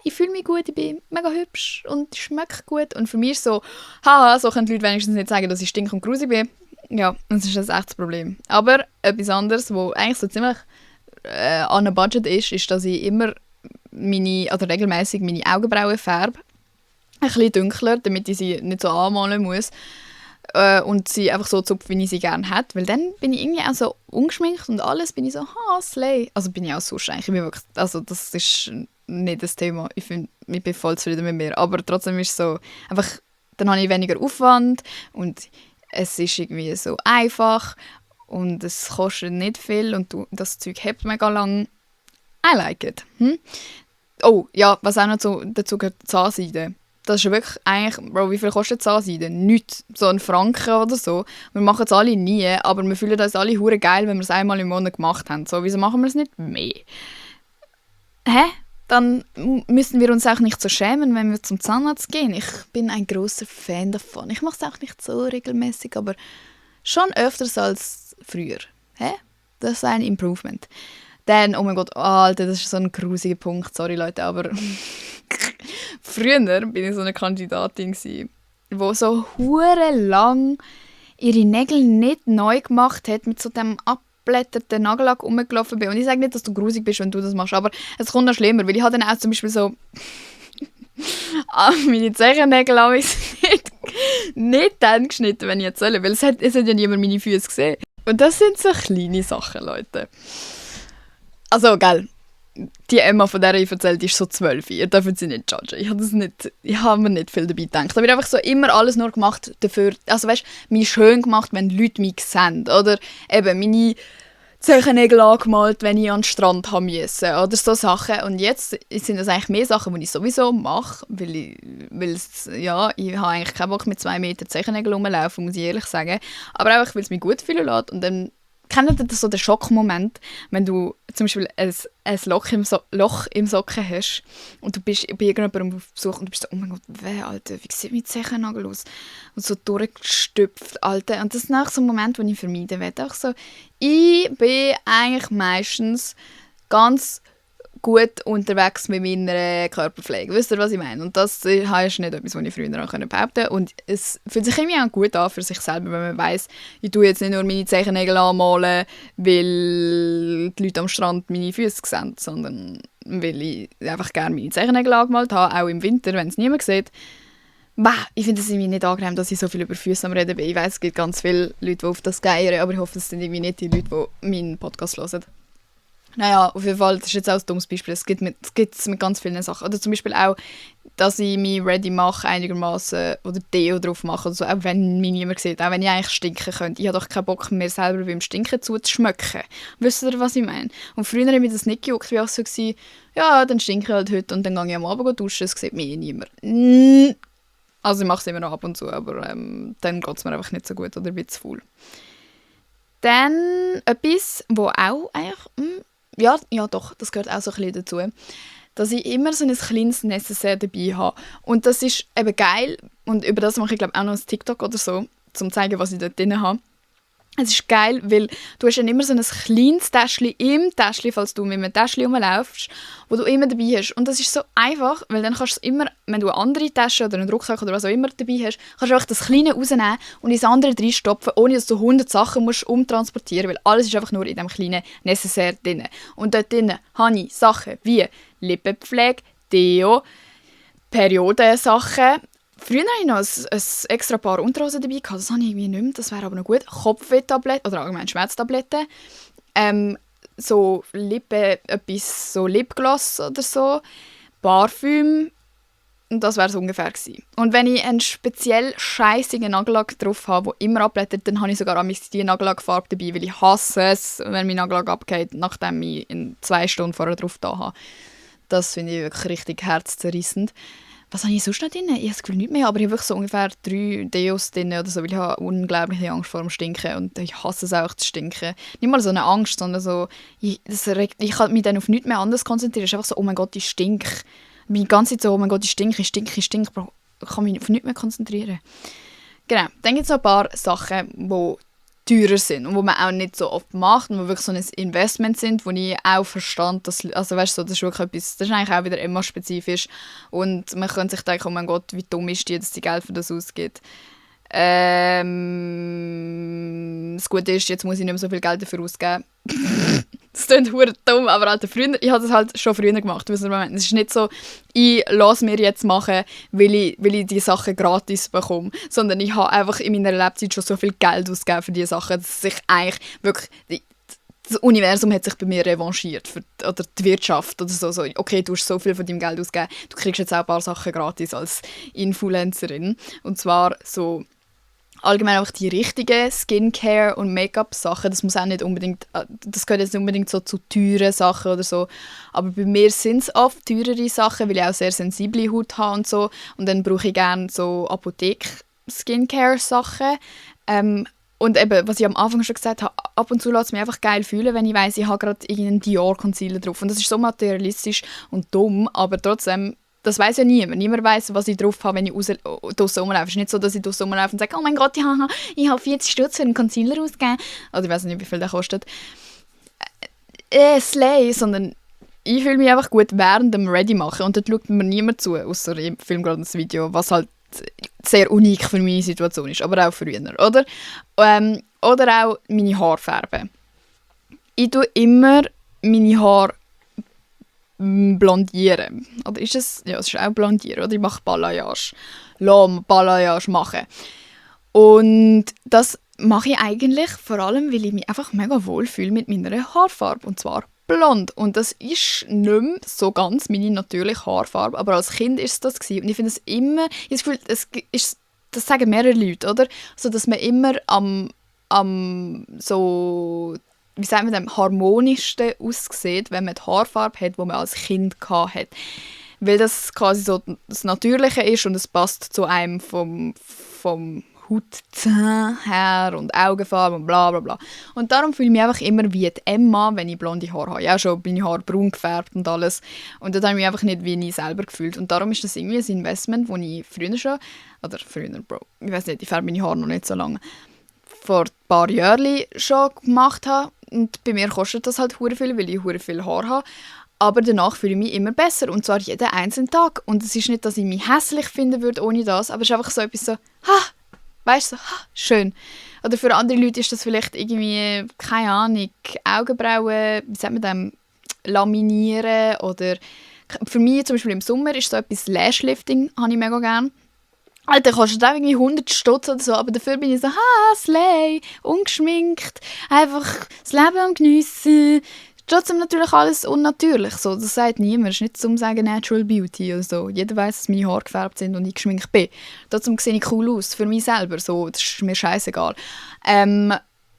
ich fühle mich gut, ich bin mega hübsch und ich schmecke gut. Und für mich ist es so, haha, so können die Leute wenigstens nicht sagen, dass ich stink und grusig bin. Ja, das ist ein echtes Problem. Aber etwas anderes, was eigentlich so ziemlich an einem Budget ist, dass ich immer regelmäßig meine Augenbrauen färbe. Ein bisschen dunkler, damit ich sie nicht so anmalen muss. Und sie einfach so zupfen, wie ich sie gerne hätte. Weil dann bin ich irgendwie auch so ungeschminkt und alles bin ich so, slay. Also bin ich auch sonst eigentlich. Ich bin wirklich, also das ist nicht das Thema. Ich bin voll zufrieden mit mir. Aber trotzdem ist es so, einfach, dann habe ich weniger Aufwand und es ist irgendwie so einfach und es kostet nicht viel und das Zeug hält mega lang. I like it. Oh, ja, was auch noch dazu gehört, Zahnseide. Das ist wirklich eigentlich, Bro, wie viel kostet Zahnseide? Nichts. So ein Franken oder so. Wir machen es alle nie, aber wir fühlen uns alle hure geil, wenn wir es einmal im Monat gemacht haben. So, wieso machen wir es nicht mehr? Dann müssen wir uns auch nicht so schämen, wenn wir zum Zahnarzt gehen. Ich bin ein großer Fan davon. Ich mache es auch nicht so regelmäßig, aber schon öfters als früher. Das ist ein Improvement. Dann, oh mein Gott, Alter, das ist so ein grusiger Punkt, sorry Leute, aber früher bin ich so eine Kandidatin die so hure lang ihre Nägel nicht neu gemacht hat, mit so dem abblätterten Nagellack rumgelaufen bin. Und ich sage nicht, dass du grusig bist, wenn du das machst, aber es kommt noch schlimmer, weil ich habe dann auch zum Beispiel so meine Zehennägel habe ich nicht dann geschnitten, wenn ich jetzt soll, weil es hat ja niemand meine Füße gesehen. Und das sind so kleine Sachen, Leute. Also, gell, die Emma, von der ich erzählt, ist so 12. Ihr dürft sie nicht judgen. Ich habe mir nicht viel dabei gedacht. Aber ich habe einfach so immer alles nur gemacht dafür, also weißt, mich schön gemacht, wenn Leute mich sehen. Oder eben meine Zehennägel angemalt, wenn ich an den Strand haben musste. Oder so Sachen. Und jetzt sind das eigentlich mehr Sachen, die ich sowieso mache, ich habe eigentlich keinen Bock mit 2 Meter Zehennägel rumlaufen, muss ich ehrlich sagen. Aber einfach, weil es mich gut fühlen lässt. Und dann kennt ihr so den Schockmoment, wenn du zum Beispiel ein Loch im Socken hast und du bist bei irgendjemandem auf Besuch und du bist so, oh mein Gott, Alter, wie sieht mein Zehennagel aus? Und so durchgestüpft, Alter. Und das ist nach so ein Moment, den ich vermeiden will. Auch so, ich bin eigentlich meistens ganz gut unterwegs mit meiner Körperpflege. Wisst ihr, was ich meine? Und das ist nicht etwas, was ich früher behaupten konnte. Und es fühlt sich irgendwie auch gut an für sich selber, wenn man weiss, ich tue jetzt nicht nur meine Zehennägel anmalen, weil die Leute am Strand meine Füße sehen, sondern weil ich einfach gerne meine Zehennägel angemalt habe, auch im Winter, wenn es niemand sieht. Ich finde es irgendwie nicht angenehm, dass ich so viel über Füße am Reden bin. Ich weiss, es gibt ganz viele Leute, die auf das geiern, aber ich hoffe, es sind irgendwie nicht die Leute, die meinen Podcast hören. Naja, auf jeden Fall, das ist jetzt auch ein dummes Beispiel. Es gibt es mit ganz vielen Sachen. Oder zum Beispiel auch, dass ich mich ready mache, einigermaßen oder Deo drauf mache. Oder so, auch wenn mich niemand sieht. Auch wenn ich eigentlich stinken könnte. Ich habe doch keinen Bock mehr selber beim Stinken zuzuschmecken. Wisst ihr, was ich meine? Und früher habe ich das nicht gejuckt. Wie auch so war, ja, dann stinke ich halt heute und dann gehe ich am Abend duschen. Das sieht mich niemand. Also ich mache es immer noch ab und zu, aber dann geht es mir einfach nicht so gut oder bin zu faul. Dann etwas, wo auch eigentlich... Ja, doch, das gehört auch so ein bisschen dazu, dass ich immer so ein kleines Necessaire dabei habe. Und das ist eben geil und über das mache ich glaube auch noch ein TikTok oder so, um zu zeigen, was ich dort drin habe. Es ist geil, weil du hast dann immer so ein kleines Täschchen im Täschchen, falls du mit einem Täschchen rumlaufst, wo du immer dabei hast. Und das ist so einfach, weil dann kannst du immer, wenn du eine andere Tasche oder einen Rucksack oder was auch immer dabei hast, kannst du einfach das Kleine rausnehmen und ins andere reinstopfen, ohne dass du 100 Sachen musst umtransportieren musst, weil alles ist einfach nur in diesem kleinen Necessaire drin. Und dort drin habe ich Sachen wie Lippenpflege, Deo, Periodensachen. Früher hatte ich noch ein extra Paar Unterhosen dabei, das habe ich irgendwie nicht mehr, das wäre aber noch gut. Kopfwehtabletten oder allgemein Schmerztabletten. So Lipgloss oder so. Parfüm. Und das wäre es ungefähr gewesen. Und wenn ich einen speziell scheissigen Nagellack drauf habe, der immer abblättert, dann habe ich sogar die Nagellackfarbe dabei, weil ich hasse es, wenn mein Nagellack abgeht, nachdem ich in 2 Stunden vorher drauf da habe. Das finde ich wirklich richtig herzzerrissend. Was habe ich sonst noch drin? Ich habe das Gefühl, nicht mehr, aber ich habe wirklich so ungefähr 3 Deos drin oder so, weil ich habe unglaubliche Angst vor dem Stinken und ich hasse es auch zu stinken. Nicht mal so eine Angst, sondern so, ich kann mich dann auf nichts mehr anderes konzentrieren. Es ist einfach so, oh mein Gott, ich stinke. Ich bin die ganze Zeit so, oh mein Gott, ich stinke. Ich kann mich auf nichts mehr konzentrieren. Genau, dann gibt es noch ein paar Sachen, die teurer sind und wo man auch nicht so oft macht und wo wirklich so ein Investment sind, wo ich auch verstand, dass, also weißt du, das ist wirklich etwas, das ist eigentlich auch wieder immer spezifisch und man könnte sich denken, oh mein Gott, wie dumm ist die, dass die Geld für das ausgibt. Das Gute ist, jetzt muss ich nicht mehr so viel Geld dafür ausgeben. Das klingt verdammt dumm, aber Alter, früher, ich habe das halt schon früher gemacht. Es ist nicht so, ich lasse mir jetzt machen, weil ich die Sachen gratis bekomme, sondern ich habe einfach in meiner Lebzeit schon so viel Geld ausgegeben für diese Sachen, dass sich eigentlich wirklich das Universum hat sich bei mir revanchiert oder die Wirtschaft oder so. Okay, du hast so viel von deinem Geld ausgegeben, du kriegst jetzt auch ein paar Sachen gratis als Influencerin. Und zwar so allgemein auch die richtigen Skincare- und Make-up-Sachen. Das muss auch nicht unbedingt, das gehört jetzt nicht unbedingt so zu teuren Sachen oder so. Aber bei mir sind es oft teurere Sachen, weil ich auch sehr sensible Haut habe und so. Und dann brauche ich gerne so Apothek-Skincare-Sachen. Und eben, was ich am Anfang schon gesagt habe, ab und zu lässt es mich einfach geil fühlen, wenn ich weiss, ich habe gerade irgendeinen Dior-Concealer drauf. Und das ist so materialistisch und dumm, aber trotzdem, das weiss ja niemand. Niemand weiss, was ich drauf habe, wenn ich draussen rumlaufe. Es ist nicht so, dass ich draussen rumlaufe und sage, oh mein Gott, ich habe 40 Stutz für einen Concealer ausgegeben. Oder ich weiss nicht, wie viel der kostet. Slay, sondern ich fühle mich einfach gut während dem Ready machen und dort schaut mir niemand zu, außer ich filme gerade ein Video, was halt sehr unik für meine Situation ist, aber auch früher, oder? Oder auch meine Haarfarbe. Ich tue immer meine Haare blondieren. Oder ist es? Ja, es ist auch blondieren. Oder ich mache Balayage. Balayage machen. Und das mache ich eigentlich vor allem, weil ich mich einfach mega wohl fühle mit meiner Haarfarbe. Und zwar blond. Und das ist nicht mehr so ganz meine natürliche Haarfarbe. Aber als Kind war es das gewesen. Und ich finde es immer, ich habe das Gefühl, das sagen mehrere Leute, oder? So, dass man immer am so, wie sagt man dem, harmonischsten aussieht, wenn man die Haarfarbe hat, die man als Kind hatte. Weil das quasi so das Natürliche ist und es passt zu einem vom Hautzahn her und Augenfarbe und bla bla bla. Und darum fühle ich mich einfach immer wie die Emma, wenn ich blonde Haare habe. Ich habe schon meine Haare braun gefärbt und alles. Und dann habe ich mich einfach nicht wie ich selber gefühlt. Und darum ist das irgendwie ein Investment, das ich ich weiß nicht, ich färbe meine Haare noch nicht so lange, vor ein paar Jahren schon gemacht habe. Und bei mir kostet das halt hure viel, weil ich hure viel Haar habe. Aber danach fühle ich mich immer besser. Und zwar jeden einzelnen Tag. Und es ist nicht, dass ich mich hässlich finden würde ohne das, aber es ist einfach so etwas so, weißt du, so, schön. Oder für andere Leute ist das vielleicht irgendwie, keine Ahnung, Augenbrauen, wie sagt man dem, laminieren oder für mich zum Beispiel im Sommer ist so etwas Lashlifting, habe ich mega gerne. Alter, kostet auch irgendwie 100 Stutz oder so, aber dafür bin ich so, slay, ungeschminkt, einfach das Leben am geniessen. Trotzdem natürlich alles unnatürlich, so, das sagt niemand. Es ist nicht zum sagen Natural Beauty oder so. Jeder weiss, dass meine Haare gefärbt sind und ich geschminkt bin. Trotzdem sehe ich cool aus, für mich selber, so, das ist mir scheißegal.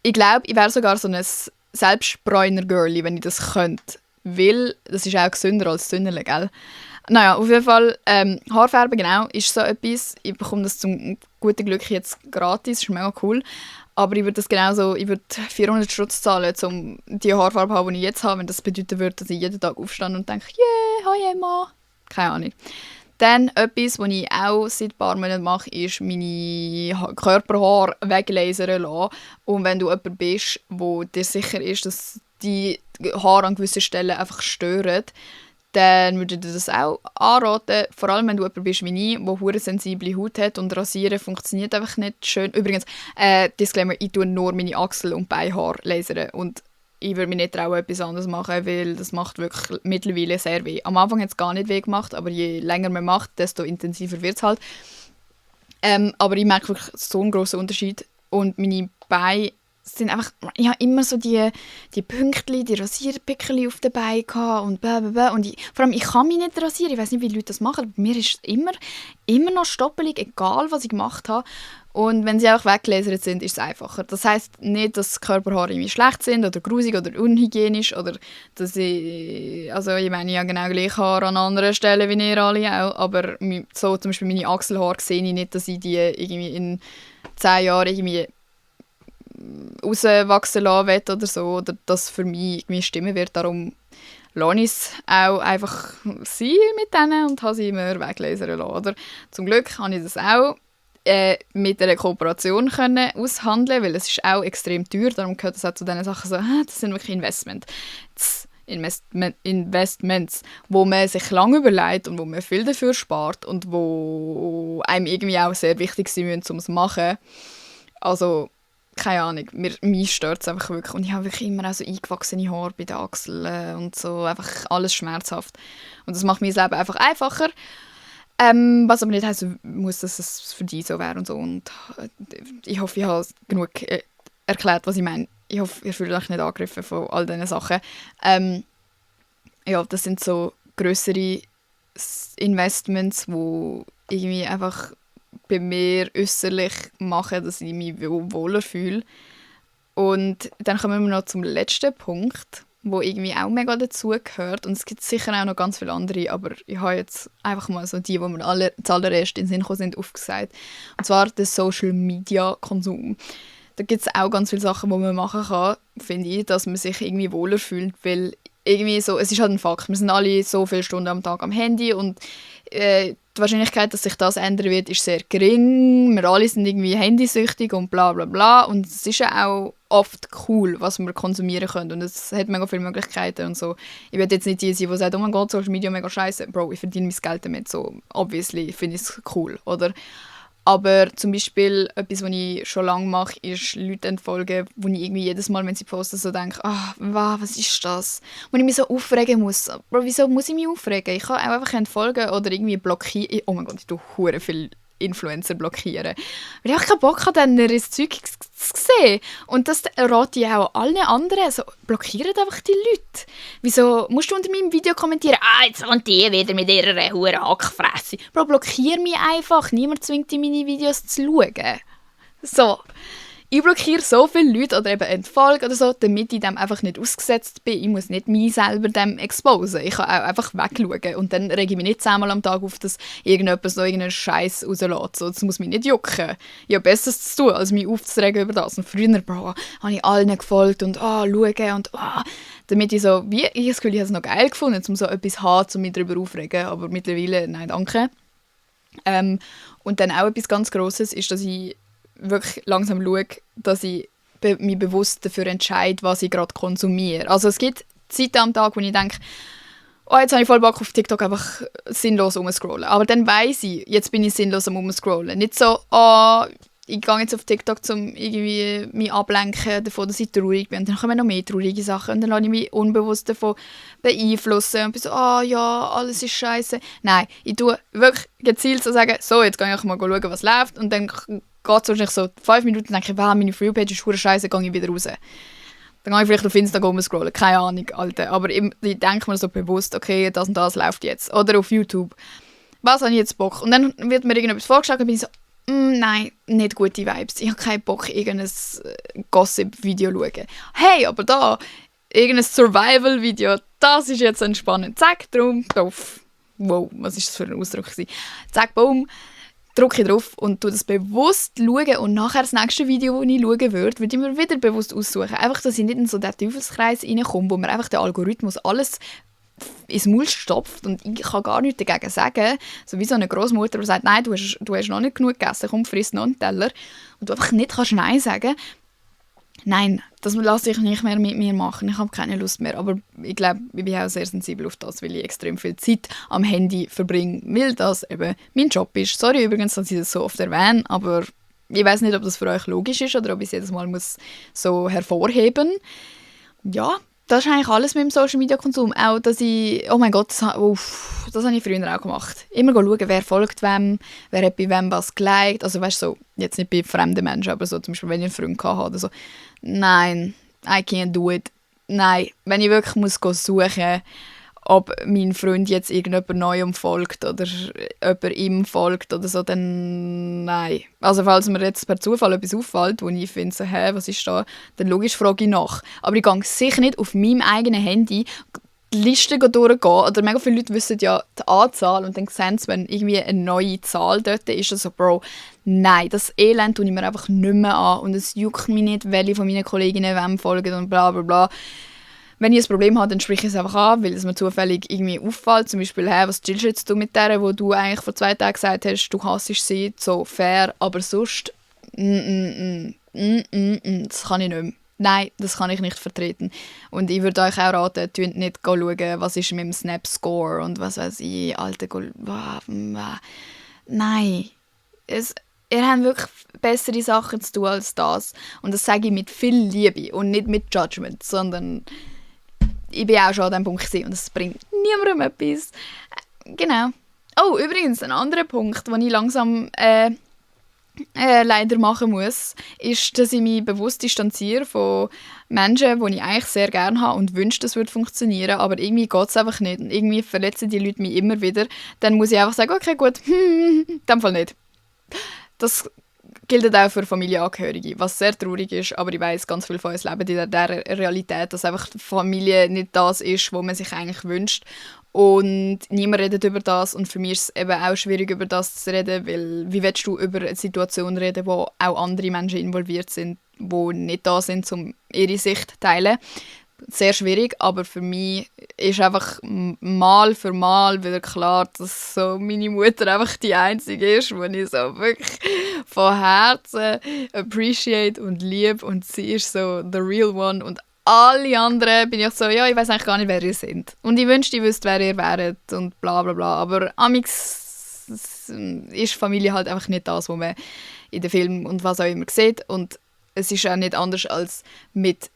Ich glaube, ich wäre sogar so ein Selbstbräuner-Girlie, wenn ich das könnte. Weil, das ist auch gesünder als Sünderle, gell? Naja, auf jeden Fall, Haarfarbe, genau, ist so etwas. Ich bekomme das zum guten Glück jetzt gratis, das ist mega cool. Aber ich würde 400 Stutz zahlen, um die Haarfarbe zu haben, die ich jetzt habe, wenn das bedeuten würde, dass ich jeden Tag aufstehe und denke, yeah, hi Emma. Keine Ahnung. Dann etwas, was ich auch seit ein paar Monaten mache, ist meine Körperhaare weglasern lassen. Und wenn du jemand bist, wo dir sicher ist, dass die Haare an gewissen Stellen einfach stören, dann würde ich dir das auch anraten. Vor allem, wenn du jemand bist wie ich, der hure sensible Haut hat und Rasieren funktioniert einfach nicht schön. Übrigens, Disclaimer, ich tue nur meine Achsel- und Beinhaare lasern und ich würde mich nicht trauen, etwas anderes machen, weil das macht wirklich mittlerweile sehr weh. Am Anfang hat es gar nicht weh gemacht, aber je länger man macht, desto intensiver wird es halt. Aber ich merke wirklich so einen grossen Unterschied. Und meine Beine sind einfach, ich habe immer so die Pünktchen, die Rasierpickel auf den Beinen gehabt und blablabla. Und vor allem, ich kann mich nicht rasieren. Ich weiß nicht, wie die Leute das machen, aber bei mir ist es immer noch stoppelig, egal was ich gemacht habe. Und wenn sie auch weggelasert sind, ist es einfacher. Das heisst nicht, dass Körperhaare irgendwie schlecht sind oder grusig oder unhygienisch oder dass ich meine ja genau gleich Haare an anderen Stellen wie ihr alle auch, aber so zum Beispiel meine Achselhaare sehe ich nicht, dass ich die irgendwie in 10 Jahren irgendwie rauswachsen lassen will oder so, oder dass für mich irgendwie stimmen wird. Darum lasse ich es auch einfach sein mit denen und habe sie immer weglasern lassen. Oder? Zum Glück habe ich das auch mit einer Kooperation können aushandeln, weil es ist auch extrem teuer, darum gehört es auch zu diesen Sachen so, das sind wirklich Investments, wo man sich lange überlegt und wo man viel dafür spart und wo einem irgendwie auch sehr wichtig sind müssen, um es zu machen. Also, keine Ahnung, mich stört es einfach wirklich und ich habe wirklich immer auch so eingewachsene Haare bei den Achseln und so, einfach alles schmerzhaft. Und das macht mein Leben einfach einfacher. Was aber nicht heißen muss, dass es für dich so wäre und so. Und ich hoffe, ich habe genug erklärt, was ich meine. Ich hoffe, ihr fühlt euch nicht angegriffen von all diesen Sachen. Ja, das sind so grössere Investments, die irgendwie einfach bei mir äußerlich machen, dass ich mich wohler fühle. Und dann kommen wir noch zum letzten Punkt, wo irgendwie auch mega dazugehört. Und es gibt sicher auch noch ganz viele andere, aber ich habe jetzt einfach mal so die mir zuallererst in den Sinn gekommen sind, aufgesagt. Und zwar der Social-Media-Konsum. Da gibt es auch ganz viele Sachen, die man machen kann, finde ich, dass man sich irgendwie wohler fühlt, weil irgendwie so, es ist halt ein Fakt, wir sind alle so viele Stunden am Tag am Handy und die Wahrscheinlichkeit, dass sich das ändern wird, ist sehr gering. Wir alle sind irgendwie handysüchtig und bla bla bla. Und es ist ja auch oft cool, was wir konsumieren können. Und es hat mega viele Möglichkeiten und so. Ich will jetzt nicht die sein, die sagt, oh mein Gott, Social Media mega scheiße. Bro, ich verdiene mein Geld damit. So, obviously finde ich es cool, oder? Aber zum Beispiel etwas, was ich schon lange mache, ist Leute entfolgen, wo ich irgendwie jedes Mal, wenn sie posten, so denke, was ist das? Wo ich mich so aufregen muss. Bro, wieso muss ich mich aufregen? Ich kann auch einfach entfolgen oder irgendwie blockieren. Oh mein Gott, ich tue hure viel Influencer blockieren. Weil ich auch keinen Bock habe, dann ihr Zeug zu sehen. Und das rate ich auch allen anderen. Also, blockiert einfach die Leute. Wieso musst du unter meinem Video kommentieren, jetzt kommt die wieder mit ihrer huren Hackfresse. Bro, blockier mich einfach. Niemand zwingt dich, meine Videos zu schauen. So. Ich blockiere so viele Leute oder eben entfolge oder so, damit ich dem einfach nicht ausgesetzt bin. Ich muss nicht mich selber dem exposen. Ich kann auch einfach wegschauen. Und dann rege ich mich nicht 10-mal am Tag auf, dass irgendjemand so irgendeinen Scheiß rauslässt. So, das muss mich nicht jucken. Ich habe Besseres zu tun, als mich aufzuregen über das. Und früher, Bro, habe ich allen gefolgt und schauen und damit ich so, ich habe das Gefühl, ich habe es noch geil gefunden, um so etwas zu haben, um mich darüber aufzuregen. Aber mittlerweile, nein, danke. Und dann auch etwas ganz Grosses ist, dass ich wirklich langsam schaue, dass ich mich bewusst dafür entscheide, was ich gerade konsumiere. Also es gibt Zeiten am Tag, wo ich denke, jetzt habe ich voll Bock auf TikTok einfach sinnlos rumscrollen. Aber dann weiss ich, jetzt bin ich sinnlos am rumscrollen. Nicht so, ich gehe jetzt auf TikTok, um irgendwie mich ablenken davon, dass ich traurig bin. Und dann kommen noch mehr traurige Sachen. Und dann lasse ich mich unbewusst davon beeinflussen. Und bin so, ja, alles ist scheiße. Nein, ich tue wirklich gezielt so sagen, so, jetzt gehe ich mal schauen, was läuft. Und dann geht es wahrscheinlich so 5 Minuten und denke ich, meine Freepage ist verdammt scheiße, gehe ich wieder raus. Dann gehe ich vielleicht auf Instagram scrollen, keine Ahnung, Alter. Aber ich denke mir so bewusst, okay, das und das läuft jetzt. Oder auf YouTube. Was habe ich jetzt Bock? Und dann wird mir irgendetwas vorgeschlagen und bin ich so, nein, nicht gute Vibes. Ich habe keinen Bock, irgendein Gossip-Video zu schauen. Hey, aber da, irgendein Survival-Video, das ist jetzt entspannend. Zack, drum, drauf. Wow, was ist das für ein Ausdruck? Zack, boom, drücke ich drauf und tue das bewusst schauen. Und nachher das nächste Video, das ich schauen würde ich mir wieder bewusst aussuchen. Einfach, dass ich nicht in so den Teufelskreis reinkomme, wo mir einfach der Algorithmus alles ins Maul stopft und ich kann gar nichts dagegen sagen. So wie so eine Großmutter, die sagt, nein, du hast noch nicht genug gegessen, komm, friss noch einen Teller. Und du einfach nicht kannst Nein sagen. Nein, das lasse ich nicht mehr mit mir machen. Ich habe keine Lust mehr. Aber ich glaube, ich bin auch sehr sensibel auf das, weil ich extrem viel Zeit am Handy verbringe, weil das eben mein Job ist. Sorry übrigens, dass ich das so oft erwähne, aber ich weiß nicht, ob das für euch logisch ist oder ob ich es jedes Mal muss so hervorheben muss. Ja, Das ist eigentlich alles mit dem Social-Media-Konsum. Auch, dass ich, oh mein Gott, das habe ich früher auch gemacht. Immer schauen, wer folgt wem, wer hat bei wem was geliked. Also weißt du, so, jetzt nicht bei fremden Menschen, aber so zum Beispiel, wenn ich einen Freund hatte oder so. Nein, I can't do it. Nein, wenn ich wirklich muss suchen, ob mein Freund jetzt irgendjemand Neuem folgt oder jemand ihm folgt oder so, dann nein. Also falls mir jetzt per Zufall etwas auffällt, wo ich finde, so, hä, was ist da, dann logisch frage ich nach. Aber ich gehe sicher nicht auf meinem eigenen Handy die Liste durchgehen. Oder mega viele Leute wissen ja die Anzahl und dann sehen sie, wenn irgendwie eine neue Zahl dort ist, also Bro, nein, das Elend tue ich mir einfach nicht mehr an und es juckt mich nicht, welche von meinen Kolleginnen wem folgen und bla bla bla. Wenn ich ein Problem habe, dann spreche ich es einfach an, weil es mir zufällig irgendwie auffällt. Zum Beispiel, hey, was chillst jetzt du mit der, wo du eigentlich vor 2 Tagen gesagt hast, du hasst sie, so fair, aber sonst, das kann ich nicht mehr. Nein, das kann ich nicht vertreten. Und ich würde euch auch raten, nicht schauen, was ist mit dem Snap-Score und was weiß ich, Alter, nein. Ihr habt wirklich bessere Sachen zu tun als das. Und das sage ich mit viel Liebe und nicht mit Judgment, sondern ich bin auch schon an diesem Punkt gewesen und es bringt niemandem etwas. Genau. Oh, übrigens, ein anderer Punkt, den ich langsam leider machen muss, ist, dass ich mich bewusst distanziere von Menschen, die ich eigentlich sehr gerne habe und wünsche, das würde funktionieren, aber irgendwie geht es einfach nicht und irgendwie verletzen die Leute mich immer wieder. Dann muss ich einfach sagen, okay, gut, in dem Fall nicht. Das gilt auch für Familienangehörige, was sehr traurig ist, aber ich weiss, ganz viele von uns leben in der Realität, dass einfach die Familie nicht das ist, was man sich eigentlich wünscht. Und niemand redet über das und für mich ist es eben auch schwierig, über das zu reden, weil wie willst du über eine Situation reden, wo auch andere Menschen involviert sind, die nicht da sind, um ihre Sicht zu teilen. Sehr schwierig, aber für mich ist einfach Mal für Mal wieder klar, dass so meine Mutter einfach die Einzige ist, die ich so wirklich von Herzen appreciate und liebe und sie ist so the real one und alle anderen bin ich so, ja, ich weiß eigentlich gar nicht, wer ihr seid. Und ich wünschte, ich wüsste, wer ihr wäret und bla bla bla, aber amix ist Familie halt einfach nicht das, was man in den Filmen und was auch immer sieht und es ist auch nicht anders als mit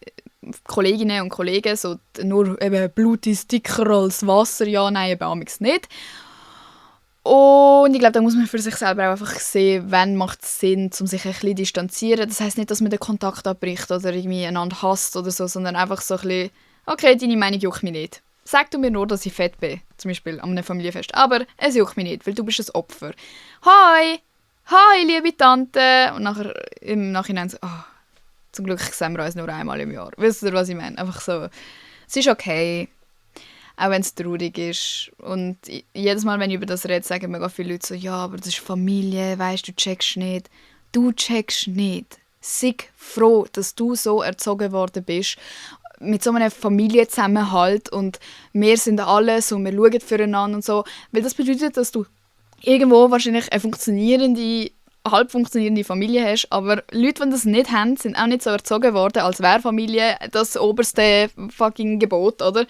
Kolleginnen und Kollegen, so nur eben Blut ist dicker als Wasser, ja, nein, eben amix nicht. Und ich glaube, da muss man für sich selber auch einfach sehen, wann macht es Sinn, um sich ein bisschen distanzieren. Das heisst nicht, dass man den Kontakt abbricht oder irgendwie einander hasst oder so, sondern einfach so ein bisschen, okay, deine Meinung juckt mich nicht. Sag du mir nur, dass ich fett bin, zum Beispiel an einem Familienfest, aber es juckt mich nicht, weil du bist ein Opfer. Hi, liebe Tante. Und nachher im Nachhinein so, zum Glück sehen wir uns nur einmal im Jahr. Wisst ihr, was ich meine? Einfach so, es ist okay, auch wenn es traurig ist. Und jedes Mal, wenn ich über das rede, sagen mir viele Leute so, ja, aber das ist Familie, weißt du, checkst nicht. Du checkst nicht. Sei froh, dass du so erzogen worden bist, mit so einem Familienzusammenhalt und wir sind alles und wir schauen füreinander und so. Weil das bedeutet, dass du irgendwo wahrscheinlich eine halb funktionierende Familie hast, aber Leute, die das nicht haben, sind auch nicht so erzogen worden, als wäre Familie das oberste fucking Gebot, oder?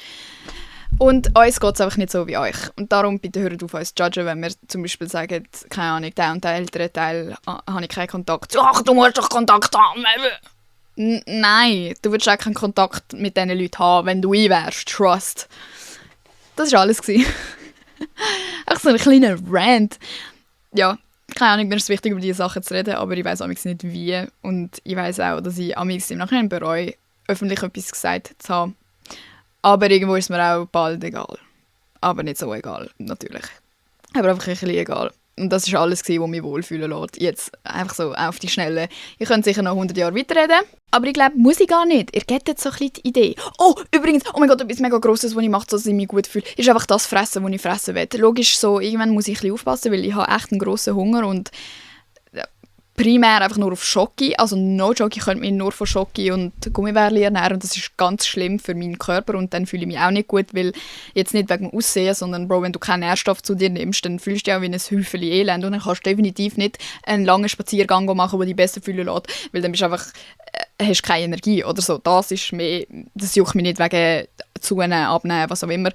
Und uns geht es einfach nicht so wie euch. Und darum bitte hört auf uns zu judgen, wenn wir zum Beispiel sagen, keine Ahnung, der und der ältere Teil habe ich keinen Kontakt. Ach, du musst doch Kontakt haben. Nein, du würdest auch keinen Kontakt mit diesen Leuten haben, wenn du wärst. Trust. Das war alles. Auch so ein kleiner Rant. Ja, keine Ahnung, mir ist es wichtig, über diese Sachen zu reden, aber ich weiss amigs nicht wie. Und ich weiss auch, dass ich amigs im Nachhinein bereue, öffentlich etwas gesagt zu haben. Aber irgendwo ist mir auch bald egal. Aber nicht so egal, natürlich. Aber einfach ein bisschen egal. Und das war alles, was mich wohlfühlen lässt. Jetzt einfach so auf die Schnelle. Ich könnte sicher noch 100 Jahre weiterreden. Aber ich glaube, muss ich gar nicht. Ihr gebt jetzt so ein bisschen die Idee. Oh, übrigens, oh mein Gott, etwas mega Grosses, was ich mache, dass ich mich gut fühle, ist einfach das Fressen, was ich fressen will. Logisch, so, irgendwann muss ich ein bisschen aufpassen, weil ich habe echt einen grossen Hunger und primär einfach nur auf Schoki. Also no joke, ich könnte mich nur von Schoki und Gummibärli ernähren und das ist ganz schlimm für meinen Körper und dann fühle ich mich auch nicht gut, weil jetzt nicht wegen dem Aussehen, sondern Bro, wenn du keinen Nährstoff zu dir nimmst, dann fühlst du dich auch wie ein Häufchen Elend und dann kannst du definitiv nicht einen langen Spaziergang machen, der dich besser fühlen lässt, weil dann bist du einfach, hast keine Energie oder so. Das ist mehr, das juckt mich nicht wegen Zunehmen, Abnehmen, was auch immer.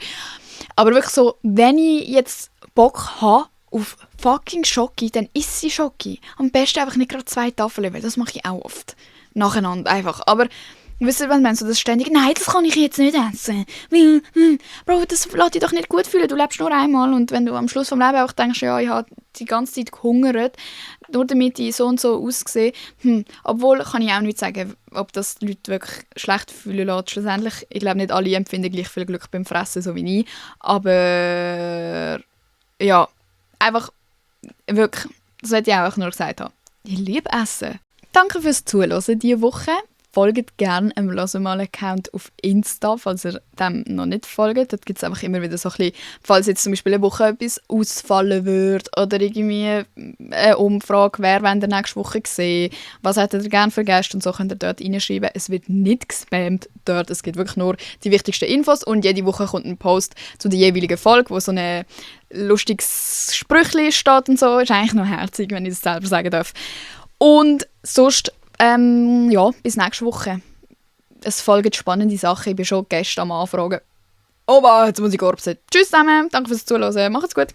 Aber wirklich so, wenn ich jetzt Bock habe auf fucking Schoki, dann isst sie Schoki. Am besten einfach nicht gerade 2 Tafeln, weil das mache ich auch oft. Nacheinander einfach. Aber Wisst ihr, was ich meine? So das ständig, nein, das kann ich jetzt nicht essen. Weil, Bro, das lässt dich doch nicht gut fühlen. Du lebst nur einmal und wenn du am Schluss vom Leben auch denkst, ja, ich habe die ganze Zeit gehungert, nur damit ich so und so aussehe. Obwohl kann ich auch nicht sagen, ob das die Leute wirklich schlecht fühlen lässt. Schlussendlich, ich glaube nicht alle empfinden gleich viel Glück beim Fressen, so wie ich. Aber ja, einfach wirklich, das wollte ich auch nur gesagt haben. Ich liebe Essen. Danke fürs Zuhören diese Woche. Folgt gerne dem «Lass-mal»-Account auf Insta, falls ihr dem noch nicht folgt. Dort gibt es einfach immer wieder so ein bisschen, falls jetzt zum Beispiel eine Woche etwas ausfallen würde oder irgendwie eine Umfrage, wer wollt ihr nächste Woche sehen, was hättet ihr gerne für Gäste und so könnt ihr dort reinschreiben. Es wird nicht gespammt dort, es gibt wirklich nur die wichtigsten Infos und jede Woche kommt ein Post zu der jeweiligen Folge, wo so ein lustiges Sprüchli steht und so. Ist eigentlich noch herzig, wenn ich das selber sagen darf. Und sonst ja, bis nächste Woche. Es folgen spannende Sachen. Ich bin schon gestern am Anfragen. Oh, jetzt muss ich gorpsen. Tschüss zusammen. Danke fürs Zuhören. Macht's gut.